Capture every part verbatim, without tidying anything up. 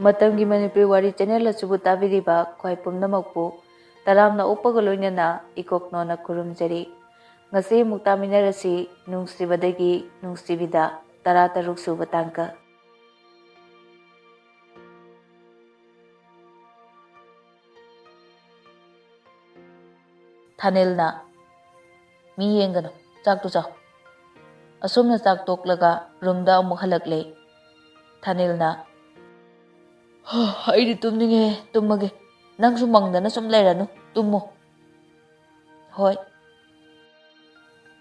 ꯃꯇꯝꯒꯤ ꯃꯅꯤꯄꯨꯔꯤ ꯋꯥꯔꯤ ꯆꯦꯅꯦꯜ ꯑꯁꯤꯕꯨ ꯇꯥꯕꯤꯔꯤꯕ ꯈ꯭ꯋꯥꯏ ꯄꯨꯝꯅꯃꯛꯄꯨ ꯇꯔꯥꯝꯅ ꯑꯣꯛꯄꯒ ꯂꯣꯏꯅꯅ ꯏꯀꯣꯛꯅꯣꯅ ꯈꯨꯔꯨꯝꯖꯔꯤ꯫ ꯉꯁꯤ ꯑꯃꯨꯛ ꯇꯥꯃꯤꯟꯅꯔꯁꯤ ꯅꯨꯡꯁꯤꯕꯗꯒꯤ ꯅꯨꯡꯁꯤꯕꯤꯗ ꯇꯔꯥꯇꯔꯨꯛ ꯁꯨꯕ ꯇꯥꯡꯀꯛ꯫ ꯊꯥꯅꯤꯜꯅ, "ꯃꯤ ꯌꯦꯡꯒꯅꯨ, ꯆꯥꯛꯇꯨ ꯆꯥꯎ꯫" ꯑꯁꯨꯝꯅ ꯆꯥꯛ ꯇꯣꯛꯂꯒ ꯔꯨꯝꯗ ꯑꯃꯨꯛ ꯍꯜꯂꯛꯂꯦ꯫ ꯊꯥꯅꯤꯜꯅ, "ꯍ, ꯑꯩꯗꯤ ꯇꯨꯝꯅꯤꯡꯉꯦ, ꯇꯨꯝꯃꯒꯦ꯫ ꯅꯪꯁꯨ ꯃꯪꯗꯅ ꯁꯨꯝ ꯂꯩꯔꯅꯨ, ꯇꯨꯝꯃꯣ꯫" "ꯍꯣꯏ꯫"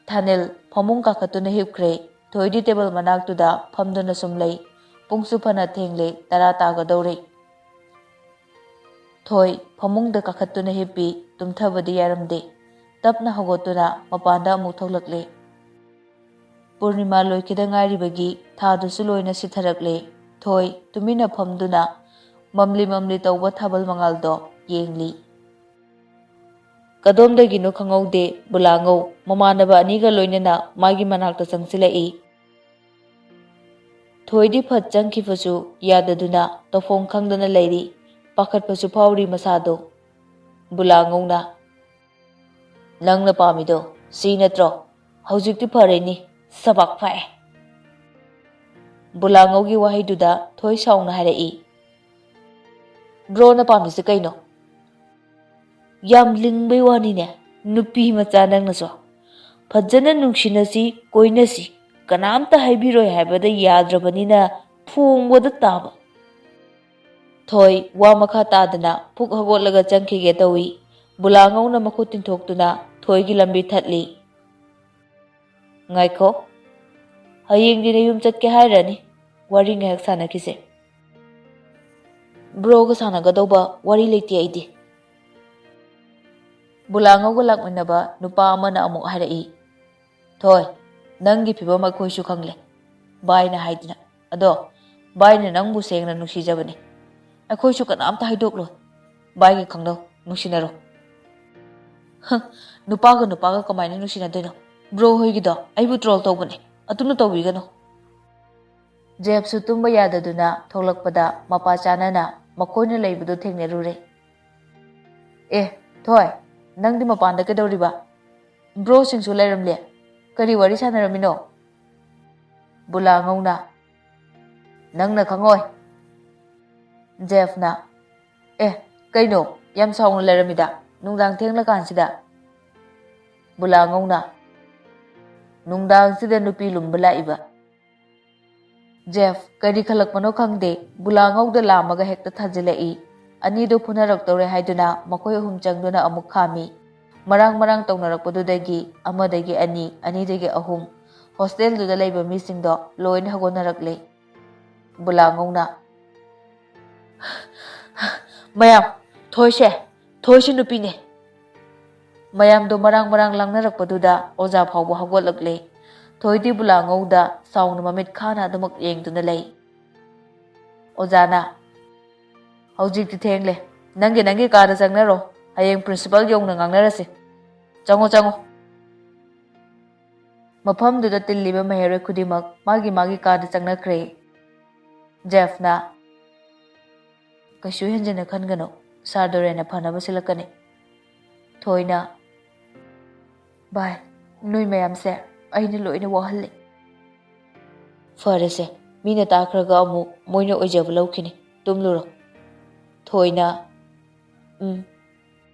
ꯊꯥꯅꯤꯜ ꯐꯃꯨꯡ ꯀꯥꯈꯠꯇꯨꯅ ꯍꯤꯞꯈ꯭ꯔꯦ꯫ ꯊꯣꯏꯗꯤ ꯇꯦꯕꯜ ꯃꯅꯥꯛꯇꯨꯗ ꯐꯝꯗꯨꯅ ꯁꯨꯝ ꯂꯩ꯫ ꯄꯨꯡꯁꯨ ꯐꯅ ꯊꯦꯡꯂꯦ, ꯇꯔꯥ ꯇꯥꯒꯗꯧꯔꯦ꯫ ꯊꯣꯏ ꯐꯃꯨꯡꯗ ꯀꯥꯈꯠꯇꯨꯅ ꯍꯤꯞꯄꯤ꯫ ꯇꯨꯝꯊꯕꯗꯤ ꯌꯥꯔꯝꯗꯦ꯫ ꯇꯞꯅ ꯍꯧꯒꯠꯇꯨꯅ ꯃꯄꯥꯟꯗ ꯑꯃꯨꯛ ꯊꯣꯛꯂꯛꯂꯦ꯫ ꯄꯨꯔꯅꯤꯃꯥ ꯂꯣꯏꯈꯤꯗ ꯉꯥꯏꯔꯤꯕꯒꯤ ꯊꯥꯗꯨꯁꯨ ꯂꯣꯏꯅ ꯁꯤꯊꯔꯛꯂꯦ꯫ ꯊꯣꯏ ꯇꯨꯃꯤꯟꯅ ꯐꯝꯗꯨꯅ ꯃꯝꯂꯤ ꯃꯝꯂꯤ ꯇꯧꯕ ꯊꯥꯕꯜ ꯃꯉꯥꯜꯗꯣ ꯌꯦꯡꯂꯤ꯫ ꯀꯗꯣꯝꯗꯒꯤꯅꯣ ꯈꯪꯍꯧꯗꯦ, ꯕꯨꯂꯥꯉꯧ ꯃꯃꯥꯟꯅꯕ ꯑꯅꯤꯒ ꯂꯣꯏꯅꯅ ꯃꯥꯒꯤ ꯃꯅꯥꯛꯇ ꯆꯪꯁꯤꯜꯂꯛꯏ꯫ ꯊꯣꯏꯗꯤ ꯐꯠ ꯆꯪꯈꯤꯕꯁꯨ ꯌꯥꯗꯗꯨꯅ ꯇꯧꯐꯝ ꯈꯪꯗꯅ ꯂꯩꯔꯤ꯫ ꯄꯥꯈꯠꯄꯁꯨ ꯐꯥꯎꯔꯤ ꯃꯁꯥꯗꯣ꯫ ꯕꯨꯂꯥꯉꯧꯅ, "ꯅꯪꯅ ꯄꯥꯝꯃꯤꯗꯣ ꯁꯤ ꯅꯠꯇ꯭ꯔꯣ? ꯍꯧꯖꯤꯛꯇꯤ ꯐꯔꯦꯅꯤ, ꯁꯕꯥꯛ ꯐꯥꯛꯑꯦ꯫" ꯕꯨꯂꯥꯉꯧꯒꯤ ꯋꯥꯍꯩꯗꯨꯗ ꯊꯣꯏ ꯁꯥꯎꯅ ꯍꯥꯏꯔꯛꯏ, "ꯕ꯭ꯔꯣꯅ ꯄꯥꯝꯃꯤꯁꯦ ꯀꯩꯅꯣ?" "ꯌꯥꯝ ꯂꯤꯡꯕꯩ ꯋꯥꯅꯤꯅꯦ, ꯅꯨꯄꯤ ꯃꯆꯥ ꯅꯪꯅꯁꯨ꯫ ꯐꯖꯅ ꯅꯨꯡꯁꯤꯅꯁꯤ, ꯀꯣꯏꯅꯁꯤ, ꯀꯅꯥꯝꯇ ꯍꯥꯏꯕꯤꯔꯣꯏ ꯍꯥꯏꯕꯗ ꯌꯥꯗ꯭ꯔꯕꯅꯤꯅ ꯐꯣꯡꯕꯗ ꯇꯥꯕ꯫" ꯊꯣꯏ ꯋꯥ ꯃꯈꯥ ꯇꯥꯗꯅ ꯐꯨꯛ ꯍꯧꯒꯠꯂꯒ ꯆꯪꯈꯤꯒꯦ ꯇꯧꯏ꯫ ꯕꯨꯂꯥꯉꯧꯅ ꯃꯈꯨꯠ ꯇꯤꯡꯊꯣꯛꯇꯨꯅ ꯊꯣꯏꯒꯤ ꯂꯝꯕꯤ ꯊꯠꯂꯤ꯫ "ꯉꯥꯏꯈꯣ, ꯍꯌꯦꯡꯗꯤ ꯅꯌꯨꯝ ꯆꯠꯀꯦ ꯍꯥꯏꯔꯅꯤ, ꯋꯥꯔꯤ ꯉꯥꯏꯍꯥꯛ ꯁꯥꯟꯅꯈꯤꯁꯦ꯫" "ꯕ꯭ꯔꯣꯒ ꯁꯥꯟꯅꯒꯗꯧꯕ ꯋꯥꯔꯤ ꯂꯩꯇꯦ ꯑꯩꯗꯤ꯫" ꯕꯨꯂꯥꯉꯧꯒ ꯂꯥꯛꯃꯤꯟꯅꯕ ꯅꯨꯄꯥ ꯑꯃꯅ ꯑꯃꯨꯛ ꯍꯥꯏꯔꯛꯏ, "ꯊꯣꯏ, ꯅꯪꯒꯤ ꯐꯤꯕꯝ ꯑꯩꯈꯣꯏꯁꯨ ꯈꯪꯂꯦ, ꯚꯥꯏꯅ ꯍꯥꯏꯗꯅ꯫ ꯑꯗꯣ ꯚꯥꯏꯅ ꯅꯪꯕꯨ ꯁꯦꯡꯅ ꯅꯨꯡꯁꯤꯖꯕꯅꯤ꯫ ꯑꯩꯈꯣꯏꯁꯨ ꯀꯅꯥꯝꯇ ꯍꯥꯏꯗꯣꯛꯂꯣꯏ꯫ ꯚꯥꯏꯒ ꯈꯪꯅꯧ, ꯅꯨꯡꯁꯤꯅꯔꯣ꯫" "ꯍ, ꯅꯨꯄꯥꯒ ꯅꯨꯄꯥꯒ ꯀꯃꯥꯏꯅ ꯅꯨꯡꯁꯤꯅꯗꯣꯏꯅꯣ? ꯕ꯭ꯔꯣ ꯍꯣꯏꯒꯤꯗꯣ ꯑꯩꯕꯨ ꯇ꯭ꯔꯣꯜ ꯇꯧꯕꯅꯦ, ꯑꯗꯨꯅ ꯇꯧꯕꯤꯒꯅꯨ꯫" ꯖꯦꯐꯁꯨ ꯇꯨꯝꯕ ꯌꯥꯗꯗꯨꯅ ꯊꯣꯛꯂꯛꯄꯗ ꯃꯄꯥ ꯆꯥꯅꯅ ꯃꯈꯣꯏꯅ ꯂꯩꯕꯗꯨ ꯊꯦꯡꯅꯔꯨꯔꯦ꯫ "ꯑꯦ, ꯊꯣꯏ, ꯅꯪꯗꯤ ꯃꯄꯥꯟꯗ ꯀꯩꯗꯧꯔꯤꯕ? ꯕ꯭ꯔꯣꯁꯤꯡꯁꯨ ꯂꯩꯔꯝꯂꯦ꯫ ꯀꯔꯤ ꯋꯥꯔꯤ ꯁꯥꯟꯅꯔꯝꯃꯤꯅꯣ?" ꯕꯨꯂꯥꯉꯧꯅ, "ꯅꯪꯅ ꯈꯪꯉꯣꯏ꯫" ꯖꯦꯐꯅ, "ꯑꯦ, ꯀꯩꯅꯣ, ꯌꯥꯝ ꯁꯥꯎꯅ ꯂꯩꯔꯝꯃꯤꯗ, ꯅꯨꯡꯗꯥꯡ ꯊꯦꯡꯂꯀꯥꯟꯁꯤꯗ?" ꯕꯨꯂꯥꯉꯧꯅ, "ꯅꯨꯡꯗꯥꯡꯁꯤꯗ ꯅꯨꯄꯤ ꯂꯨꯝꯕ ꯂꯥꯛꯏꯕ?" ꯖꯦꯐ ꯀꯔꯤ ꯈꯜꯂꯛꯄꯅꯣ ꯈꯪꯗꯦ, ꯕꯨꯂꯥꯉꯧꯗ ꯂꯥꯝꯃꯒ ꯍꯦꯛꯇ ꯊꯥꯖꯤꯜꯂꯛꯏ꯫ ꯑꯅꯤꯗꯨ ꯐꯨꯅꯔꯛꯇꯧꯔꯦ ꯍꯥꯏꯗꯨꯅ ꯃꯈꯣꯏ ꯑꯍꯨꯝ ꯆꯪꯗꯨꯅ ꯑꯃꯨꯛ ꯈꯥꯝꯃꯤ꯫ ꯃꯔꯥꯡ ꯃꯔꯥꯡ ꯇꯧꯅꯔꯛꯄꯗꯨꯗꯒꯤ ꯑꯃꯗꯒꯤ ꯑꯅꯤ, ꯑꯅꯤꯗꯒꯤ ꯑꯍꯨꯝ, ꯍꯣꯁꯇꯦꯜꯗꯨꯗ ꯂꯩꯕ ꯃꯤꯁꯤꯡꯗꯣ ꯂꯣꯏꯅ ꯍꯧꯒꯠꯅꯔꯛꯂꯦ꯫ ꯕꯨꯂꯥꯉꯧꯅ, "ꯃꯌꯥꯝ, ꯊꯣꯏꯁꯦ, ꯊꯣꯏꯁꯦ ꯅꯨꯄꯤꯅꯦ!" ꯃꯌꯥꯝꯗꯣ ꯃꯔꯥꯡ ꯃꯔꯥꯡ ꯂꯥꯡꯅꯔꯛꯄꯗꯨꯗ ꯑꯣꯖꯥ ꯐꯥꯎꯕ ꯍꯧꯒꯠꯂꯛꯂꯦ꯫ ꯊꯣꯏꯗꯤ ꯕꯨꯂꯥꯉꯧꯗ ꯁꯥꯎꯅ ꯃꯃꯤꯠ ꯈꯥꯅ ꯑꯗꯨꯃꯛ ꯌꯦꯡꯗꯨꯅ ꯂꯩ꯫ ꯑꯣꯖꯥꯅ, "ꯍꯧꯖꯤꯛꯇꯤ ꯊꯦꯡꯂꯦ, ꯅꯪꯒꯤ ꯅꯪꯒꯤ ꯀꯥꯗ ꯆꯪꯅꯔꯣ, ꯍꯌꯦꯡ ꯄ꯭ꯔꯤꯟꯁꯤꯄꯥꯜ ꯌꯧꯅ ꯉꯥꯡꯅꯔꯁꯤ꯫ ꯆꯪꯉꯣ, ꯆꯪꯉꯣ꯫" ꯃꯐꯝꯗꯨꯗ ꯇꯤꯜꯂꯤꯕ ꯃꯍꯩꯔꯣꯏ ꯈꯨꯗꯤꯡꯃꯛ ꯃꯥꯒꯤ ꯃꯥꯒꯤ ꯀꯥꯗ ꯆꯪꯅꯈ꯭ꯔꯦ꯫ ꯖꯦꯐꯅ, "ꯀꯩꯁꯨ ꯍꯦꯟꯖꯤꯟꯅ ꯈꯟꯒꯅꯨ, ꯁꯥꯔ ꯗꯣꯔꯦꯟꯅ ꯐꯅꯕ ꯁꯤꯜꯂꯛꯀꯅꯤ꯫" ꯊꯣꯏꯅ, "ꯚꯥꯏ, ꯅꯣꯏ ꯃꯌꯥꯝꯁꯦ ꯑꯩꯅ ꯂꯣꯏꯅ ꯋꯥꯍꯜꯂꯦ꯫ ꯐꯔꯦꯁꯦ, ꯃꯤꯅ ꯇꯥꯈ꯭ꯔꯒ ꯑꯃꯨꯛ ꯃꯣꯏꯅ ꯑꯣꯏꯖꯕ ꯂꯧꯈꯤꯅꯤ꯫ ꯇꯨꯝꯂꯨꯔꯣ꯫" ꯊꯣꯏꯅ, "ꯎꯝ꯫"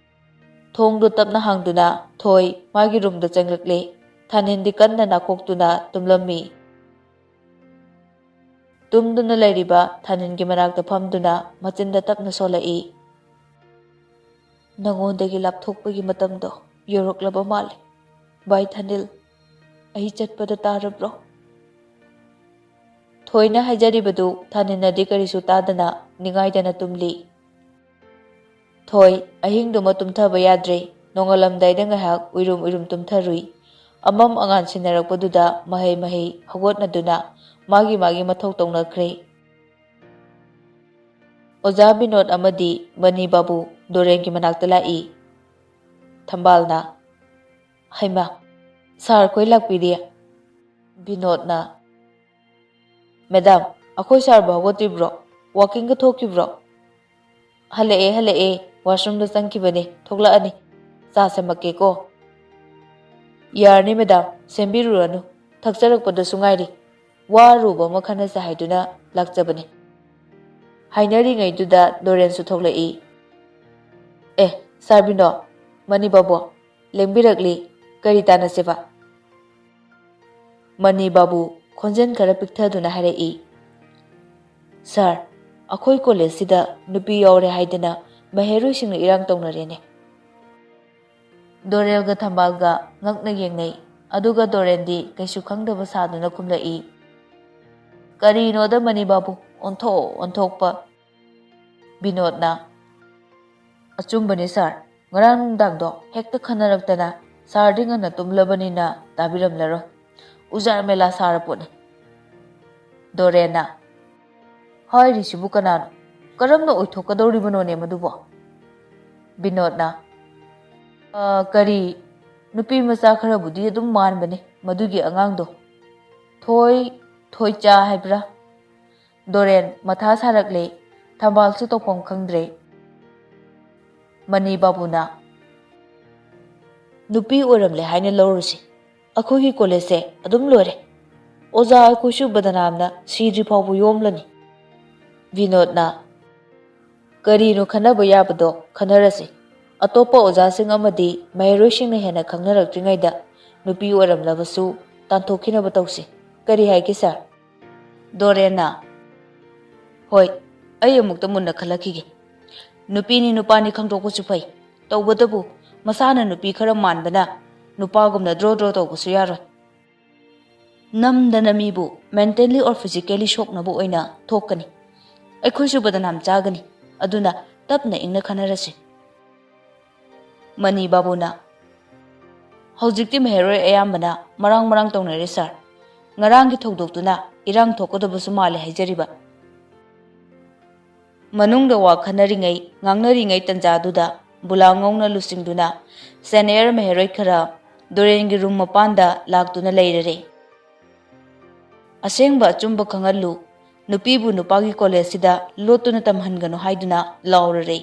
ꯊꯣꯡꯗꯣ ꯇꯞꯅ ꯍꯥꯡꯗꯨꯅ ꯊꯣꯏ ꯃꯥꯒꯤ ꯔꯨꯝꯗ ꯆꯪꯂꯛꯂꯦ꯫ ꯊꯥꯅꯤꯟꯗꯤ ꯀꯟꯅ ꯅꯥꯀꯣꯛꯇꯨꯅ ꯇꯨꯝꯂꯝꯃꯤ꯫ ꯇꯨꯝꯗꯨꯅ ꯂꯩꯔꯤꯕ ꯊꯥꯅꯤꯟꯒꯤ ꯃꯅꯥꯛꯇ ꯐꯝꯗꯨꯅ ꯃꯆꯤꯟꯗ ꯇꯞꯅ ꯁꯣꯜꯂꯛꯏ꯫ "ꯅꯉꯣꯟꯗꯒꯤ ꯂꯥꯞꯊꯣꯛꯄꯒꯤ ꯃꯇꯝꯗꯣ ꯌꯧꯔꯛꯂꯕ ꯃꯥꯜꯂꯦ꯫ ꯚꯥꯏ ꯊꯥꯅꯤꯜ, ꯑꯩ ꯆꯠꯄꯗ ꯇꯥꯔꯕ꯭ꯔꯣ?" ꯊꯣꯏꯅ ꯍꯥꯏꯖꯔꯤꯕꯗꯨ ꯊꯥꯅꯤꯟꯅꯗꯤ ꯀꯔꯤꯁꯨ ꯇꯥꯗꯅ ꯅꯤꯡꯉꯥꯏꯗꯅ ꯇꯨꯝꯂꯤ꯫ ꯊꯣꯏ ꯑꯍꯤꯡꯗꯨꯃ ꯇꯨꯝꯊꯕ ꯌꯥꯗ꯭ꯔꯦ꯫ ꯅꯣꯡꯉꯥꯜꯂꯝꯗꯥꯏꯗ ꯉꯥꯏꯍꯥꯛ ꯎꯏꯔꯨꯝ ꯎꯏꯔꯨꯝ ꯇꯨꯝꯊꯔꯨꯏ꯫ ꯑꯃꯝ ꯑꯉꯥꯟ ꯁꯤꯟꯅꯔꯛꯄꯗꯨꯗ ꯃꯍꯩ ꯃꯍꯩ ꯍꯧꯒꯠꯅꯗꯨꯅ ꯃꯥꯒꯤ ꯃꯥꯒꯤ ꯃꯊꯧ ꯇꯧꯅꯈ꯭ꯔꯦ꯫ ꯑꯣꯖꯥ ꯕꯤꯅꯣꯗ ꯑꯃꯗꯤ ꯃꯅꯤ ꯕꯥꯕꯨ ꯗꯣꯔꯦꯟꯒꯤ ꯃꯅꯥꯛꯇ ꯂꯥꯛꯏ꯫ ꯊꯝꯕꯥꯜꯅ, "ꯍꯩꯃꯥ, ꯁꯥꯔ ꯈꯣꯏ ꯂꯥꯛꯄꯤꯔꯦ?" ꯕꯤꯅꯣꯗꯅ, "ꯃꯦꯗꯥꯝ, ꯑꯩꯈꯣꯏ ꯁꯥꯔꯕꯨ ꯍꯧꯒꯠꯇ꯭ꯔꯤꯕ꯭ꯔꯣ? ꯋꯥꯀꯤꯡꯒ ꯊꯣꯛꯈꯤꯕ꯭ꯔꯣ?" "ꯍꯜꯂꯛꯑꯦ, ꯍꯜꯂꯛꯑꯦ, ꯋꯥꯁꯔꯨꯝꯗ ꯆꯪꯈꯤꯕꯅꯦ, ꯊꯣꯛꯂꯛꯑꯅꯤ꯫ ꯆꯥ ꯁꯦꯝꯃꯛꯀꯦꯀꯣ꯫" "ꯌꯥꯔꯅꯤ ꯃꯦꯗꯥꯝ, ꯁꯦꯝꯕꯤꯔꯨꯔꯅꯨ, ꯊꯛꯆꯔꯛꯄꯗꯁꯨ ꯉꯥꯏꯔꯤ꯫ ꯋꯥ ꯑꯔꯨꯕ ꯑꯃ ꯈꯟꯅꯁꯦ ꯍꯥꯏꯗꯨꯅ ꯂꯥꯛꯆꯕꯅꯤ꯫" ꯍꯥꯏꯅꯔꯤꯉꯩꯗꯨꯗ ꯗꯣꯔꯦꯟꯁꯨ ꯊꯣꯛꯂꯛꯏ꯫ "ꯑꯦ, ꯁꯥꯔ ꯕꯤꯅꯣ, ꯃꯅꯤ ꯕꯥꯕꯨ ꯂꯦꯡꯕꯤꯔꯛꯂꯤ, ꯀꯔꯤ ꯇꯥꯟꯅꯁꯦꯕ?" ꯃꯅꯤ ꯕꯥꯕꯨ ꯈꯣꯟꯖꯦꯜ ꯈꯔ ꯄꯤꯛꯊꯗꯨꯅ ꯍꯥꯏꯔꯛꯏ, "ꯁꯥꯔ, ꯑꯩꯈꯣꯏ ꯀꯣꯂꯦꯖꯁꯤꯗ ꯅꯨꯄꯤ ꯌꯥꯎꯔꯦ ꯍꯥꯏꯗꯅ ꯃꯍꯩꯔꯣꯏꯁꯤꯡꯅ ꯏꯔꯥꯡ ꯇꯧꯅꯔꯦꯅꯦ꯫" ꯗꯣꯔꯦꯜꯒ ꯊꯝꯕꯥꯜꯒ ꯉꯛꯅ ꯌꯦꯡꯅꯩ꯫ ꯑꯗꯨꯒ ꯗꯣꯔꯦꯟꯗꯤ ꯀꯩꯁꯨ ꯈꯪꯗꯕ ꯁꯥꯗꯨꯅ ꯈꯨꯝꯂꯛꯏ, "ꯀꯔꯤꯅꯣꯗ ꯃꯅꯤ ꯕꯥꯕꯨ, ꯑꯣꯟꯊꯣꯛ ꯑꯣꯟꯊꯣꯛꯄ꯫" ꯕꯤꯅꯣꯗꯅ, "ꯑꯆꯨꯝꯕꯅꯤ ꯁꯥꯔ, ꯉꯔꯥꯡ ꯅꯨꯡꯗꯥꯡꯗꯣ ꯍꯦꯛꯇ ꯈꯟꯅꯔꯛꯇꯅ ꯁꯥꯔꯗꯤ ꯉꯟꯅ ꯇꯨꯝꯂꯕꯅꯤꯅ ꯇꯥꯕꯤꯔꯝꯂꯔꯣꯏ꯫ ꯎꯖꯥꯔ ꯃꯦꯂꯥ ꯁꯥꯔ ꯄꯣꯠꯅꯤ꯫" ꯗꯣꯔꯦꯟꯅ, "ꯍꯥꯏꯔꯤꯁꯤꯕꯨ ꯀꯅꯥꯅꯣ? ꯀꯔꯝꯅ ꯑꯣꯏꯊꯣꯛꯀꯗꯧꯔꯤꯕꯅꯣꯅꯦ ꯃꯗꯨꯕꯣ?" ꯕꯤꯅꯣꯗꯅ, "ꯑ, ꯀꯔꯤ, ꯅꯨꯄꯤ ꯃꯆꯥ ꯈꯔꯕꯨꯗꯤ ꯑꯗꯨꯝ ꯃꯥꯟꯕꯅꯦ ꯃꯗꯨꯒꯤ ꯑꯉꯥꯡꯗꯣ꯫ ꯊꯣꯏ, ꯊꯣꯏꯆꯥ ꯍꯥꯏꯕ꯭ꯔꯥ?" ꯗꯣꯔꯦꯟ ꯃꯊꯥ ꯁꯥꯔꯛꯂꯦ꯫ ꯊꯝꯕꯥꯜꯁꯨ ꯇꯧꯐꯝ ꯈꯪꯗ꯭ꯔꯦ꯫ ꯃꯅꯤ ꯕꯥꯕꯨꯅ, "ꯅꯨꯄꯤ ꯑꯣꯏꯔꯝꯂꯦ ꯍꯥꯏꯅ ꯂꯧꯔꯨꯁꯤ꯫ ꯑꯩꯈꯣꯏꯒꯤ ꯀꯣꯂꯦꯖꯁꯦ ꯑꯗꯨꯝ ꯂꯣꯏꯔꯦ꯫ ꯑꯣꯖꯥ ꯑꯩꯈꯣꯏꯁꯨ ꯕꯗꯅꯥꯝꯅ ꯁꯤꯗ꯭ꯔꯤ ꯐꯥꯎꯕ ꯌꯣꯝꯂꯅꯤ꯫" ꯕꯤꯅꯣꯗꯅ, "ꯀꯔꯤꯅꯣ ꯈꯟꯅꯕ ꯌꯥꯕꯗꯣ ꯈꯟꯅꯔꯁꯤ꯫ ꯑꯇꯣꯞꯄ ꯑꯣꯖꯥꯁꯤꯡ ꯑꯃꯗꯤ ꯃꯍꯩꯔꯣꯏꯁꯤꯡꯅ ꯍꯦꯟꯅ ꯈꯪꯅꯔꯛꯇ꯭ꯔꯤꯉꯩꯗ ꯅꯨꯄꯤ ꯑꯣꯏꯔꯝꯂꯕꯁꯨ ꯇꯥꯟꯊꯣꯛꯈꯤꯅꯕ ꯇꯧꯁꯤ꯫ ꯀꯔꯤ ꯍꯥꯏꯒꯦ ꯁꯥꯔ?" ꯗꯣꯔꯦꯟꯅ, "ꯍꯣꯏ, ꯑꯩ ꯑꯃꯨꯛꯇ ꯃꯨꯟꯅ ꯈꯜꯂꯛꯈꯤꯒꯦ꯫ ꯅꯨꯄꯤꯅꯤ ꯅꯨꯄꯥꯅꯤ ꯈꯪꯗꯣꯛꯄꯁꯨ ꯐꯩ꯫ ꯇꯧꯕꯇꯕꯨ ꯃꯁꯥꯅ ꯅꯨꯄꯤ ꯈꯔ ꯃꯥꯟꯕꯅ ꯅꯨꯄꯥꯒꯨꯝꯅ ꯗ꯭ꯔꯣ ꯗ꯭ꯔꯣ ꯇꯧꯕꯁꯨ ꯌꯥꯔꯣꯏ꯫ ꯅꯝꯗꯅ ꯃꯤꯕꯨ mentally or physically ꯁꯣꯛꯅꯕ ꯑꯣꯏꯅ ꯊꯣꯛꯀꯅꯤ꯫ ꯑꯩꯈꯣꯏꯁꯨ ꯕꯗꯅꯥꯝ ꯆꯥꯒꯅꯤ꯫ ꯑꯗꯨꯅ ꯇꯞꯅ ꯏꯪꯅ ꯈꯟꯅꯔꯁꯤ꯫" ꯃꯅꯤ ꯕꯥꯕꯨꯅ, "ꯍꯧꯖꯤꯛꯇꯤ ꯃꯍꯩꯔꯣꯏ ꯑꯌꯥꯝꯕꯅ ꯃꯔꯥꯡ ꯃꯔꯥꯡ ꯇꯧꯅꯔꯦ ꯁꯥꯔ꯫ ꯉꯔꯥꯡꯒꯤ ꯊꯧꯗꯣꯛꯇꯨꯅ ꯏꯔꯥꯡ ꯊꯣꯛꯀꯗꯕꯁꯨ ꯃꯥꯜꯂꯦ ꯍꯥꯏꯖꯔꯤꯕ꯫" ꯃꯅꯨꯡꯗ ꯋꯥ ꯈꯟꯅꯔꯤꯉꯩ, ꯉꯥꯡꯅꯔꯤꯉꯩ ꯇꯟꯖꯥꯗꯨꯗ ꯕꯨꯂꯥ ꯉꯧꯅ ꯂꯨꯆꯤꯡꯗꯨꯅ senior ꯃꯍꯩꯔꯣꯏ ꯈꯔ ꯗꯣꯔꯦꯟꯒꯤ room ꯃꯄꯥꯟꯗ ꯂꯥꯛꯇꯨꯅ ꯂꯩꯔꯔꯦ꯫ ꯑꯁꯦꯡꯕ ꯑꯆꯨꯝꯕ ꯈꯪꯍꯜꯂꯨ, ꯅꯨꯄꯤꯕꯨ ꯅꯨꯄꯥꯒꯤ ꯀꯣꯂꯦꯖꯁꯤꯗ ꯂꯣꯠꯇꯨꯅ ꯇꯝꯍꯟꯒꯅꯨ ꯍꯥꯏꯗꯨꯅ ꯂꯥꯎꯔꯔꯦ꯫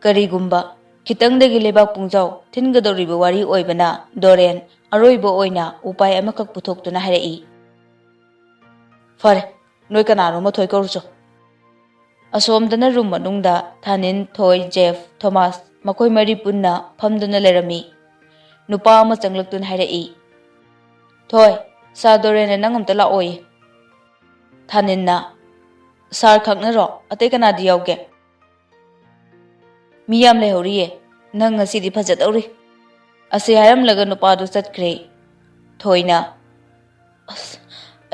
ꯀꯔꯤꯒꯨꯝꯕ ꯈꯤꯇꯪꯗꯒꯤ ꯂꯩꯕꯥꯛ ꯄꯨꯡꯖꯥꯎ ꯊꯤꯟꯒꯗꯧꯔꯤꯕ ꯋꯥꯔꯤ ꯑꯣꯏꯕꯅ ꯗꯣꯔꯦꯟ ꯑꯔꯣꯏꯕ ꯑꯣꯏꯅ ꯎꯄꯥꯏ ꯑꯃꯈꯛ ꯄꯨꯊꯣꯛꯇꯨꯅ ꯍꯥꯏꯔꯛꯏ, "ꯐꯔꯦ, ꯅꯣꯏ ꯀꯅꯥꯅꯣ ꯑꯃ ꯊꯣꯏ ꯀꯧꯔꯨꯆꯣ꯫" ꯑꯁꯣꯝꯗꯅ ꯔꯨꯝ ꯃꯅꯨꯡꯗ ꯊꯥꯅꯤꯟ, ꯊꯣꯏ, ꯖꯦꯐ, ꯊꯣꯃꯥꯁ ꯃꯈꯣꯏ ꯃꯔꯤ ꯄꯨꯟꯅ ꯐꯝꯗꯨꯅ ꯂꯩꯔꯝꯃꯤ꯫ ꯅꯨꯄꯥ ꯑꯃ ꯆꯪꯂꯛꯇꯨꯅ ꯍꯥꯏꯔꯛꯏ, "ꯊꯣꯏ, ꯁꯥꯔ ꯗꯣꯔꯦꯟꯅ ꯅꯪ ꯑꯝꯇ ꯂꯥꯛꯑꯣꯌꯦ꯫" ꯊꯥꯅꯤꯟꯅ, "ꯁꯥꯔ ꯈꯛꯅꯔꯣ? ꯑꯇꯩ ꯀꯅꯥꯗꯤ ꯌꯥꯎꯒꯦ?" "ꯃꯤ ꯌꯥꯝ ꯂꯩꯍꯧꯔꯤꯌꯦ, ꯅꯪ ꯉꯁꯤꯗꯤ ꯐꯖꯗꯧꯔꯤ꯫" ꯑꯁꯤ ꯍꯥꯏꯔꯝꯂꯒ ꯅꯨꯄꯥꯗꯨ ꯆꯠꯈ꯭ꯔꯦ꯫ ꯊꯣꯏꯅ, "ꯑꯁ,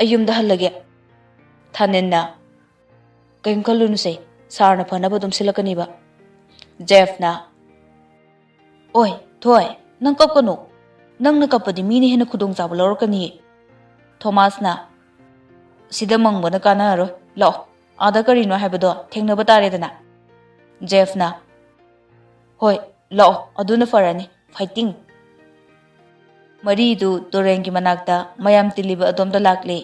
ꯑꯩ ꯌꯨꯝꯗ ꯍꯜꯂꯒꯦ꯫" ꯊꯥꯅꯤꯟꯅ, "ꯀꯩꯝ ꯈꯜꯂꯨꯅꯨꯁꯦ, ꯁꯥꯔꯅ ꯐꯅꯕ ꯑꯗꯨꯝ ꯁꯤꯜꯂꯛꯀꯅꯤꯕ꯫" ꯖꯦꯐꯅ, "ꯑꯣꯏ, ꯊꯣꯏ, ꯅꯪ ꯀꯞꯀꯅꯨ꯫ ꯅꯪꯅ ꯀꯞꯄꯗꯤ ꯃꯤꯅ ꯍꯦꯟꯅ ꯈꯨꯗꯣꯡꯆꯥꯕ ꯂꯧꯔꯛꯀꯅꯤꯌꯦ꯫" ꯊꯣꯃꯥꯁꯅ, "ꯁꯤꯗ ꯃꯪꯕꯅ ꯀꯥꯟꯅꯔꯔꯣꯏ꯫ ꯂꯥꯛꯑꯣ, ꯑꯥꯗ ꯀꯔꯤꯅꯣ ꯍꯥꯏꯕꯗꯣ ꯊꯦꯡꯅꯕ ꯇꯥꯔꯦꯗꯅ꯫" ꯖꯦꯐꯅ, "ꯍꯣꯏ, ꯂꯥꯛꯑꯣ, ꯑꯗꯨꯅ ꯐꯔꯅꯤ꯫ ꯐꯥꯏꯇꯤꯡ!" ꯃꯔꯤꯗꯨ ꯗꯣꯔꯦꯟꯒꯤ ꯃꯅꯥꯛꯇ ꯃꯌꯥꯝ ꯇꯤꯜꯂꯤꯕ ꯑꯗꯣꯝꯗ ꯂꯥꯛꯂꯦ꯫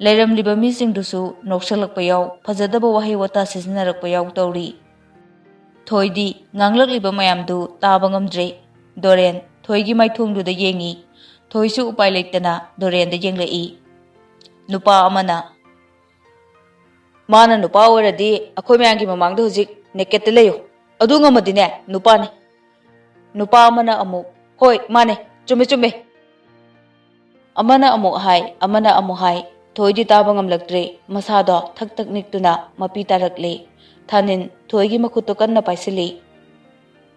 ꯂꯩꯔꯝꯂꯤꯕ ꯃꯤꯁꯤꯡꯗꯨꯁꯨ ꯅꯣꯛꯁꯜꯂꯛꯄ ꯌꯥꯎ, ꯐꯖꯗꯕ ꯋꯥꯍꯩ ꯋꯥꯇꯥ ꯁꯤꯖꯤꯟꯅꯔꯛꯄ ꯌꯥꯎ ꯇꯧꯔꯤ꯫ ꯊꯣꯏꯗꯤ ꯉꯥꯡꯂꯛꯂꯤꯕ ꯃꯌꯥꯝꯗꯨ ꯇꯥꯕ ꯉꯝꯗ꯭ꯔꯦ꯫ ꯗꯣꯔꯦꯟ ꯊꯣꯏꯒꯤ ꯃꯥꯏꯊꯣꯡꯗꯨꯗ ꯌꯦꯡꯉꯤ꯫ ꯊꯣꯏꯁꯨ ꯎꯄꯥꯏ ꯂꯩꯇꯅ ꯗꯣꯔꯦꯟꯗ ꯌꯦꯡꯂꯛꯏ꯫ ꯅꯨꯄꯥ ꯑꯃꯅ, "ꯃꯥꯅ ꯅꯨꯄꯥ ꯑꯣꯏꯔꯗꯤ ꯑꯩꯈꯣꯏ ꯃꯌꯥꯝꯒꯤ ꯃꯃꯥꯡꯗ ꯍꯧꯖꯤꯛ ꯅꯦꯀꯦꯠꯇ ꯂꯩꯌꯨ꯫ ꯑꯗꯨ ꯉꯝꯃꯗꯤꯅꯦ, ꯅꯨꯄꯥꯅꯤ꯫" ꯅꯨꯄꯥ ꯑꯃꯅ ꯑꯃꯨꯛ, "ꯍꯣꯏ, ꯃꯥꯅꯦ, ꯆꯨꯝꯃꯦ, ꯆꯨꯝꯃꯦ꯫" ꯑꯃꯅ ꯑꯃꯨꯛ ꯍꯥꯏ, ꯑꯃꯅ ꯑꯃꯨꯛ ꯍꯥꯏ꯫ ꯊꯣꯏꯗꯤ ꯇꯥꯕ ꯉꯝꯂꯛꯇ꯭ꯔꯦ꯫ ꯃꯁꯥꯗꯣ ꯊꯛ ꯊꯛ ꯅꯤꯛꯇꯨꯅ ꯃꯄꯤ ꯇꯥꯔꯛꯂꯦ꯫ ꯊꯥꯅꯤꯟ ꯊꯣꯏꯒꯤ ꯃꯈꯨꯠꯇꯣ ꯀꯟꯅ ꯄꯥꯏꯁꯤꯜꯂꯤ꯫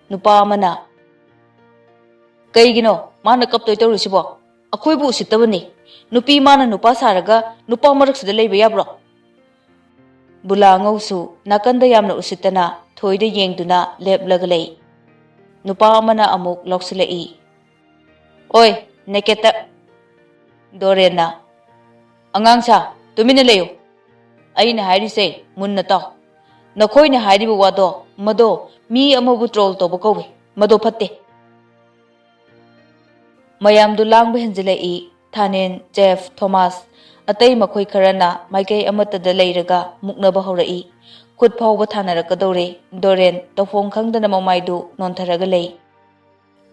ꯅꯨꯄꯥ ꯑꯃꯅ, "ꯀꯩꯒꯤꯅꯣ ꯃꯥꯅ ꯀꯞꯇꯣꯏ ꯇꯧꯔꯤꯁꯤꯕꯣ? ꯑꯩꯈꯣꯏꯕꯨ ꯎꯁꯤꯠꯇꯕꯅꯤ꯫ ꯅꯨꯄꯤ ꯃꯥꯅ ꯅꯨꯄꯥ ꯁꯥꯔꯒ ꯅꯨꯄꯥ ꯃꯔꯛꯁꯤꯗ ꯂꯩꯕ ꯌꯥꯕ꯭ꯔꯣ?" ꯕꯨꯂꯥꯉꯧꯁꯨ ꯅꯥꯀꯟꯗ ꯌꯥꯝꯅ ꯎꯁꯤꯠꯇꯅ ꯊꯣꯏꯗ ꯌꯦꯡꯗꯨꯅ ꯂꯦꯞꯂꯒ ꯂꯩ꯫ ꯅꯨꯄꯥ ꯑꯃꯅ ꯑꯃꯨꯛ ꯂꯧꯁꯤꯜꯂꯛꯏ, "ꯑꯣꯏ, ꯅꯦꯀꯦꯠꯇ!" ꯗꯣꯔꯦꯟꯅ, "ꯑꯉꯥꯡ ꯁꯥ, ꯇꯨꯃꯤꯟꯅ ꯂꯩꯌꯨ꯫ ꯑꯩꯅ ꯍꯥꯏꯔꯤꯁꯦ ꯃꯨꯟꯅ ꯇꯥꯎ꯫ ꯅꯈꯣꯏꯅ ꯍꯥꯏꯔꯤꯕ ꯋꯥꯗꯣ, ꯃꯗꯣ ꯃꯤ ꯑꯃꯕꯨ ꯇ꯭ꯔꯣꯜ ꯇꯧꯕ ꯀꯧꯏ꯫ ꯃꯗꯣ ꯐꯠꯇꯦ꯫" ꯃꯌꯥꯝꯗꯨ ꯂꯥꯡꯕ ꯍꯦꯟꯖꯤꯜꯂꯛꯏ꯫ ꯊꯥꯅꯦꯟ, ꯖꯦꯐ, ꯊꯣꯃꯥꯁ, ꯑꯇꯩ ꯃꯈꯣꯏ ꯈꯔꯅ ꯃꯥꯏꯀꯩ ꯑꯃꯠꯇꯗ ꯂꯩꯔꯒ ꯃꯨꯛꯅꯕ ꯍꯧꯔꯛꯏ꯫ ꯈꯨꯠ ꯐꯥꯎꯕ ꯊꯥꯅꯔꯛꯀꯗꯧꯔꯦ꯫ ꯗꯣꯔꯦꯟ ꯇꯧꯐꯝ ꯈꯪꯗꯅ ꯃꯃꯥꯏꯗꯨ ꯅꯣꯟꯊꯔꯒ ꯂꯩ꯫